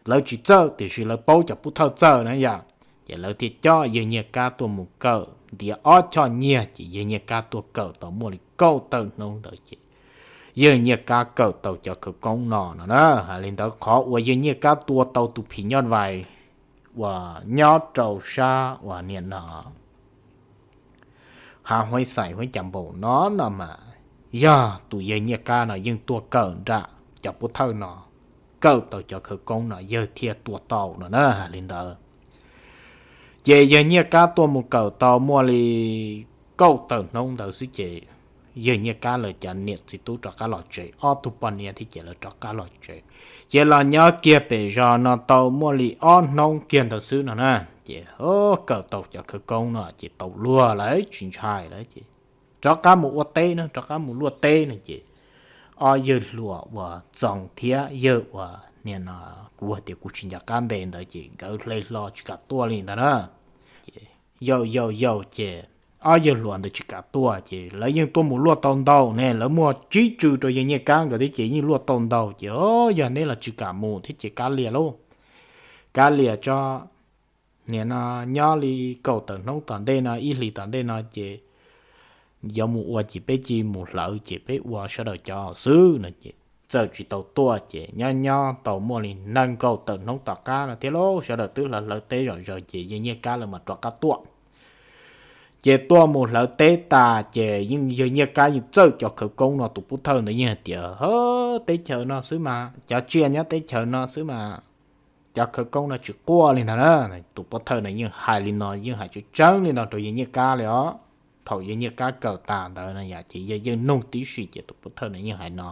lawv tsis txawj tiam sis lawv paub cov Pub Thawj txawj na yom. Ces lawv thiaj coj yawg Nyiaj Kab tuaj mus kawm ntiav ob choj nyiaj ces yawg Nyiaj Kab tuaj kawm tau muaj li kaum tawm hnub ntawd ces yawg Nyiaj Kab kawm tau cov khawv koob no no na. Hais li ntawd qhov uas yawg Nyiaj Kab tua tau tus phim nyuj vais uas nyob rau sab uas niam no Hav Huaib Xais Huaib Cas Npaum no no mas yog tus yawg Nyiaj Kab no yeej tuaj kawm nram cov Pub Thawj no, kawm tau cov khawv koob no yawg thiaj tua tau no na. Hais li ntawd ces yawg Nyiaj Kab tuaj mus kawm tau muaj li kaum tawm hnub ntawd xwb ces yawg Nyiaj Kab lawv cov niam txiv tub rov qab los tsev, ob tug poj niam thiab ces lawv rov qab los tsev. Ces los nyob kiag pem zos no tau muaj li ob hnub kiag ntawd xwb no na. Ces kawm tau cov khawv koob no ces tau luag lawm tsis ntshai lawm ces rov qab mus ua teb no, rov qab mus luaj teb no ces ob yawg hluas uas Txoos thiab yawg uas niam no kuv hais tias kuv tsis nco qab npe ntawd ces nkawd hle hlo tsis kam tuaj li ntag na. Ces yau yau yau ces ob yawg hluas ntawd tsis kam tuaj ces lawv yeej tuaj mus luaj tau ntau ne, lawv muaj tsib tsw rau yawg Nyiaj Kab nkawd thiab ces yeej luaj tau ntau ces yog neb los tsis kam mus thiab ces kav liam lauj, kav liam tso. Niam no nyob li kaum tawm hnub tom ntej no ib hlis tom ntej no ces yuav mus ua ces peb cia mus hlawv ces peb ua sawv daws cov xwb no ces txawm tsis tau tuaj ces nyob nyob tau muaj li nees nkaum tawm hnub tom qab no thiab lauj, sawv daws twb hlawv hlawv teb zom zaws ces yawg Nyiaj Kab lawv mam rov qab tuaj. Ces tuaj mus hlawv teb tas ces yeej yawg Nyiaj Kab yeej txawj cov khawv koob no, tus Pub Thawj ntawd yeej hais tias teb chaws no xwb mas, cov tsiaj nyob teb chaws no xwb mas cov khawv koob no tsis quaj li ntag na. Tus Pub Thawj no yeej hais li no, yeej hais tseeb tseeb li no rau yawg Nyiaj Kab li os. Thaum yawg Nyiaj Kab kawm tas ntawd no yom ces yawg yeej nug tib si ces tus Pub Thawj no yeej hais no.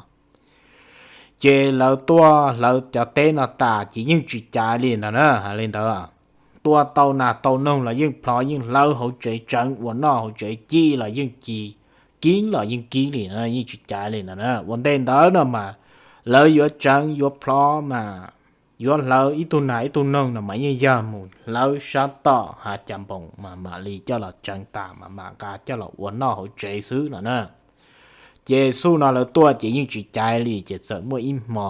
Ces lawv tuaj hlawv cov teb no tas ces yeej tsis caiv li ntag na, hais li ntawd. Tua tau nas tau noog los yeej plhov yeej hlawv hauv tsev tseev, ua noj hauv tsev ci los yeej ci, kib los yeej kib li, yeej tsis caiv li ntag na. Ua ntej ntawd no mas lawv yuav tseev yuav plhov mas yuav hlawv ib tug nas ib tug noog no mas yeej yog mus hlawv sab tom hav cas npoos mas mam li coj los tseev tas mas mam nqa coj los ua noj hauv tsev xwb no na. Ces xub no lawv tuaj ces yeej tsis caiv li ces txawm muaj ib hmo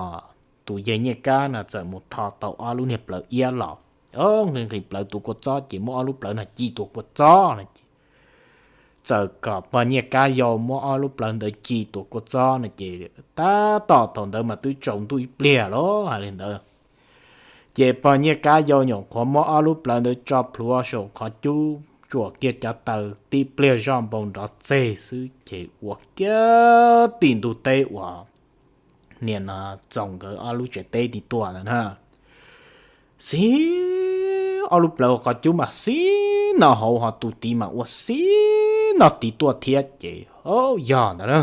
tus yawg Nyiaj Kab no txawm mus tho tau ob lub niag plawv iab los, nqhis nqhis plawv tus kua txob ces muab ob lub plawv no ci tus kua txob no ces txawm kom pog Nyiaj Kab yau muab ob lub plawv ntawd ci tus kua txob no ces tab tom thaum ntawd mas twb tsaus ntuj ib pliag los hais li ntawd. Ces pog Nyiaj Kab yau nyuam qhuav muab ob lub plawv ntawd tso plhuav saum qhov cub tsuam kiag cov taws tib pliag zoj npau nrov txeg xwb ces ua kiag tim ntug teb uas niam no Txoos nkawd ob lub tsev teb tim tuaj ntawd na. Xib ob lub plawv qhov cub mas xib no hauv ho tus tid mas ua xib no tid tuaj thiab ces yog ntawd na,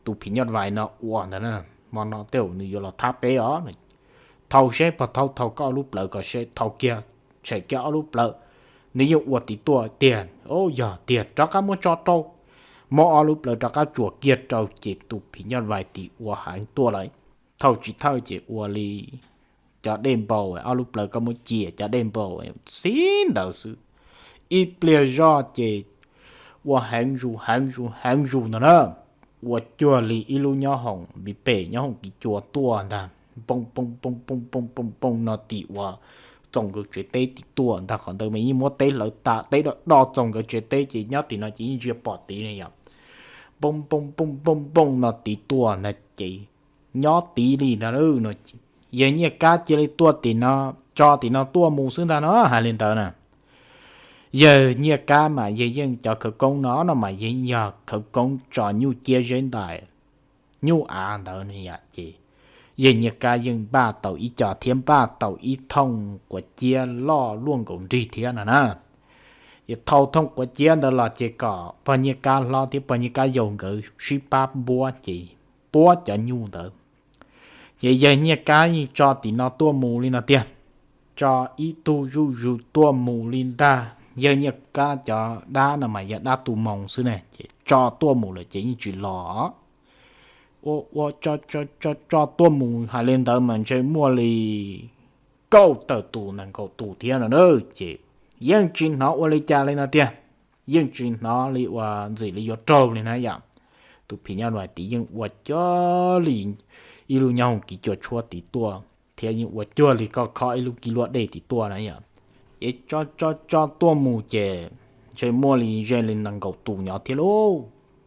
tus phim nyuj vais no ua ntawd na, hmo no tej zaum nws yuav los thab peb os. Thau seb pog, thau thau koj ob lub plawv kom seb, thau kiag, tshem kiag ob lub plawv, nws yeej ua tid tuaj tiag. Yog tiag, rov qab muab tso rau, muab ob lub plawv rov qab tsuam kiag rau ces tus phim nyuj vais tim ua heev tuaj lawm. Thau tsis thawj ces ua li cov dej npau, ob lub plawv koj muab ci cov dej npau xib ntawd xwb. Ib pliag zoj ces ua heev zus heev zus heev zus ntag na. Ua cuag li ib lub nyob hoom pem nyob hoom kis cua tuaj ntag, poo poo poo poo poo poo poo no tim uas txoos nkawd tsev teb tim tuaj ntag. Qhov ntawd mas yeej muab teb hlawv tas, teb do do txoos nkawd tsev teb ces nyob tim no ces yeej ntsia pom tid ne yom. Poo poo poo poo poo no tid tuaj ntag ces nyob tid li ntag no. Yawg Nyiaj Kab cia li tuaj tim no, tso tim no tuaj mus xwb ntag no, hais li ntawd na. Yawg Nyiaj Kab mas yawg yeej cov khawv koob no no mas yeej yog khawv koob tso nyuj ciab zeb ntais, nyuj av ntawd ne yom. Ces yawg Nyiaj Kab yeej npaj tau ib co thiab npaj tau ib thooj quav ciab loj luaj nkaus nrig thiab no na. Ces thau thooj quav ciab ntawd los ces kom pog Nyiaj Kab hlob thiab pog Nyiaj Kab yau nkawd sib pab npuab ces puab cov nyuj ntawd. Ces yawg Nyiaj Kab yeej tso tim no tuaj mus li no tiag, tso ib tug zuj zus tuaj mus li ntag. Yawg Nyiaj Kab cov dab no mas yog dab tu moo xwb ne, ces tso tuaj mus lawm ces yeej tsis los. Ua ua tso tso tso tso tuaj mus hais li ntawd mas ntshe muaj li kaum tawm tus nees nkaum tus thiab no na. Ces yeej tsis hnov ua li cas li no tiag, yeej tsis hnov li uas ntxim li yuav raug li na yom. Tus phim nyuj vais tid yeej ua cuag li ib lub nyob hoom kis cua tshuab tid tuaj thiab yeej ua cuag li koj khob ib lub kib luab dej tid tuaj na yom. Ces tso tso tso tuaj mus ces ntshe muaj li ze li nees nkaum tus nyob thiab lauj.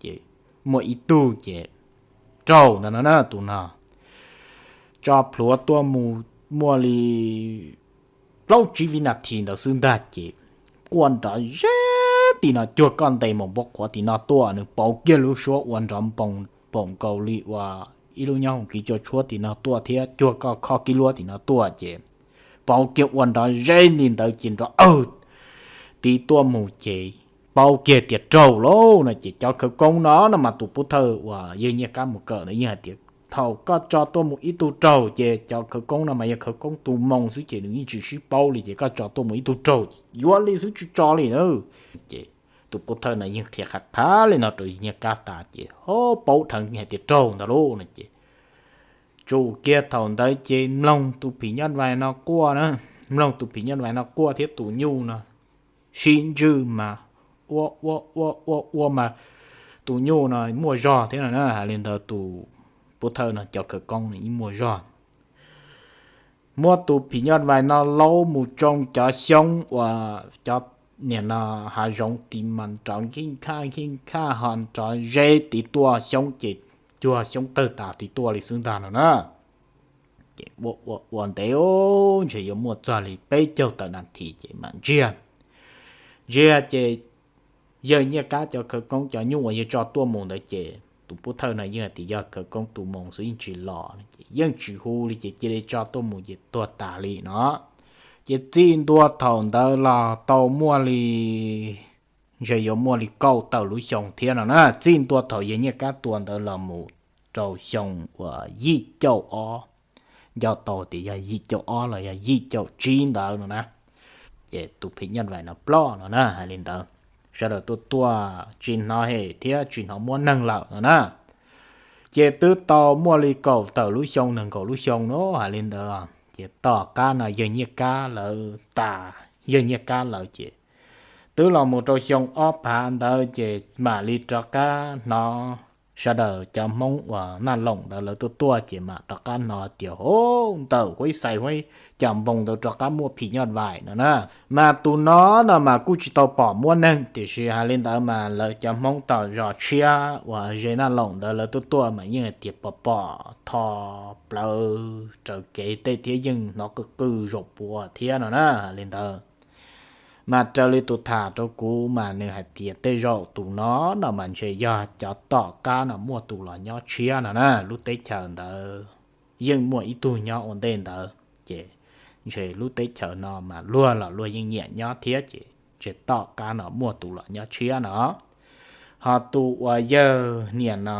Ces muaj ib tug ces raug ntawd no na, tus no tso plhuav tuaj mus muaj li plaub tsib vib nas this ntawd xwb ntag ces quaj nrov zeb tim no cuag koj ntes mus npau qhuav tim no tuaj, nws pauv kiag lub suab ua nrov npoos npaum nkaus li uas ib lub nyob hoom kis cua tshuab tim no tuaj thiab cuag koj khob kib luab tim no tuaj ces pauv kiag ua nrov zeb li ntawd ces nrov awg tid tuaj mus ces paub kiag tias raug lauj no ces cov khawv koob no no mas tus pov thawj uas yawg Nyiaj Kab mus kawm ntawd yeej hais tias thaum koj tso tuaj mus ib tug raug ces cov khawv koob no mas yog khawv koob tu moo xwb ces nws yeej tsis sib paub li ces koj tso tuaj mus ib tug raug ces yuav li xwb tsis tso li na. Ces tus pov thawj no yeej qhia qhav qhav li no rau yawg Nyiaj Kab tas ces ho paub dheev hais tias raug ntawd lauj no ces tsum kiag thaum ntawd ces mloog tus phim nyuj vais no quaj na, mloog tus phim nyuj vais no quaj thiab tus nyuj no sib ntswj mas ua ua ua ua ua mas tus nyuj no muaj zog thiab no na. Hais li ntawd tus pov thawj no cov khawv koob no yeej muaj zog. Muab tus phim nyuj vais no laub mus tsoo cov xyoob uas cov niam no hav zoov tid mas nrov nkheej khaj nkheej khaj ho nrov zeb tid tuaj, xyoob ces cuag xyoob tawg tas tid tuaj li xwb ntag no na. Ces ua ua ua ntev ntshe yuav muaj txog li peb caug tawm nas this ces mam ntsiag. Ntsiag ces yawg Nyiaj Kab cov khawv koob cov nyuj uas yawg tso tuaj mus ntawd ces tus pov thawj no yeej hais tias yog khawv koob tu moo xwb yeej tsis los ces yeej tsis hu li ces cia li tso tuaj mus ces tuag tas li no. Ces txij ntua thaum ntawd los tau muaj li, ntshe yuav muaj li kaum tawm lub xyoo thiab no na. Txij ntua thaum yawg Nyiaj Kab tua ntawd los mus rau xyoo uas yim caum ob, nco tau tias yog yim caum ob los yog yim caum tsib ntawd no na. Ces tus phim nyuj vais no ploj no na. Hais li ntawd sawv daws tuaj tuaj tsis hnov hem thiab tsis hnov muab neeg lawm no na. Ces twb tau muaj li kaum tawm lub xyoo nees nkaum lub xyoo no. Hais li ntawd ces tom qab no yawg Nyiaj Kab lawv tas, yawg Nyiaj Kab lawv ces twb los mus rau xyoo ob phav ntawd ces mam li rov qab hnov sawv daws cov Hmoob uas Naj Loos ntawd lawv tuaj tuaj ces mam rov qab hnov tias ho ntawm huab xais huab cam npoos ntawd rov qab muaj phim nyuj vais no na. Mas tus no no mas kuj tsis tau pom muab neeg tiam sis hais li ntawd mas lawv cov Hmoob tom zos tshiab uas ze Naj Loos ntawd lawv tuaj tuaj mas yeej hais tias pom pom tho plawv raws kev tej thiab yeej hnov qw qw zaum puav thiab no na. Hais li ntawd mas raws li tus tham rau kuv mas nws hais tias tej zaum tus no no mas ntshe yog cov tom qab no muaj tus los nyob tshiab no na. Lub teb chaws ntawd yeej muaj ib tug nyob ua ntej ntawd ces ntshe lub teb chaws no mas luag los luag yeej nyiam nyob thiab ces ntshe tom qab no muaj tus los nyob tshiab no. Ho tus uas yawg niam no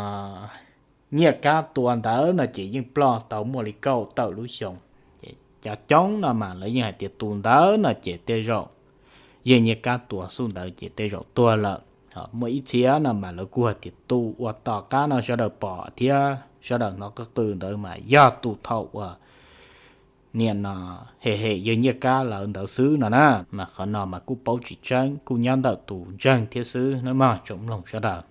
Nyiaj Kab tua ntawd no ces yeej ploj tau muaj li kaum tawm lub xyoo. Ces cov coob no mas lawv yeej hais tias tus ntawd no ces tej zaum yawg Nyiaj Kab tua xub ntawd ces tej zaum tuag lawm. Muaj ib txhia no mas lawv kuj hais tias tus uas tom qab no sawv daws pom thiab sawv daws hnov qw qw ntawd mas yog tus thaum uas niam no hem hem yawg Nyiaj Kab lawv ntawd xwb no na. Mas qhov no mas kuj paub tsis tseeb, kuj nyob ntawm tus ntseeg thiab xwb nawb mog tsoom mloog sawv daws.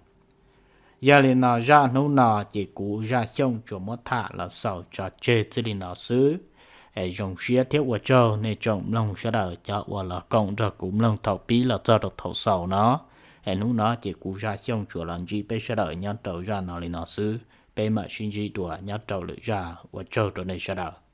Yog li no zaj hnub no ces kuv Zaj Xyooj tsuas muab tham los xaus tso tseg txij li no xwb. Es zoo siab thiab ua tsaug nej tsoom mloog sawv daws cov uas los koom nrog kuv mloog thaum pib los txog rau thaum xaus no. Es hnub no ces kuv Zaj Xyooj tsuas los ntsib peb sawv daws nyob rau zaj no li no xwb, peb mam sib ntsib dua nyob rau lwm zaj, ua tsaug rau nej sawv daws.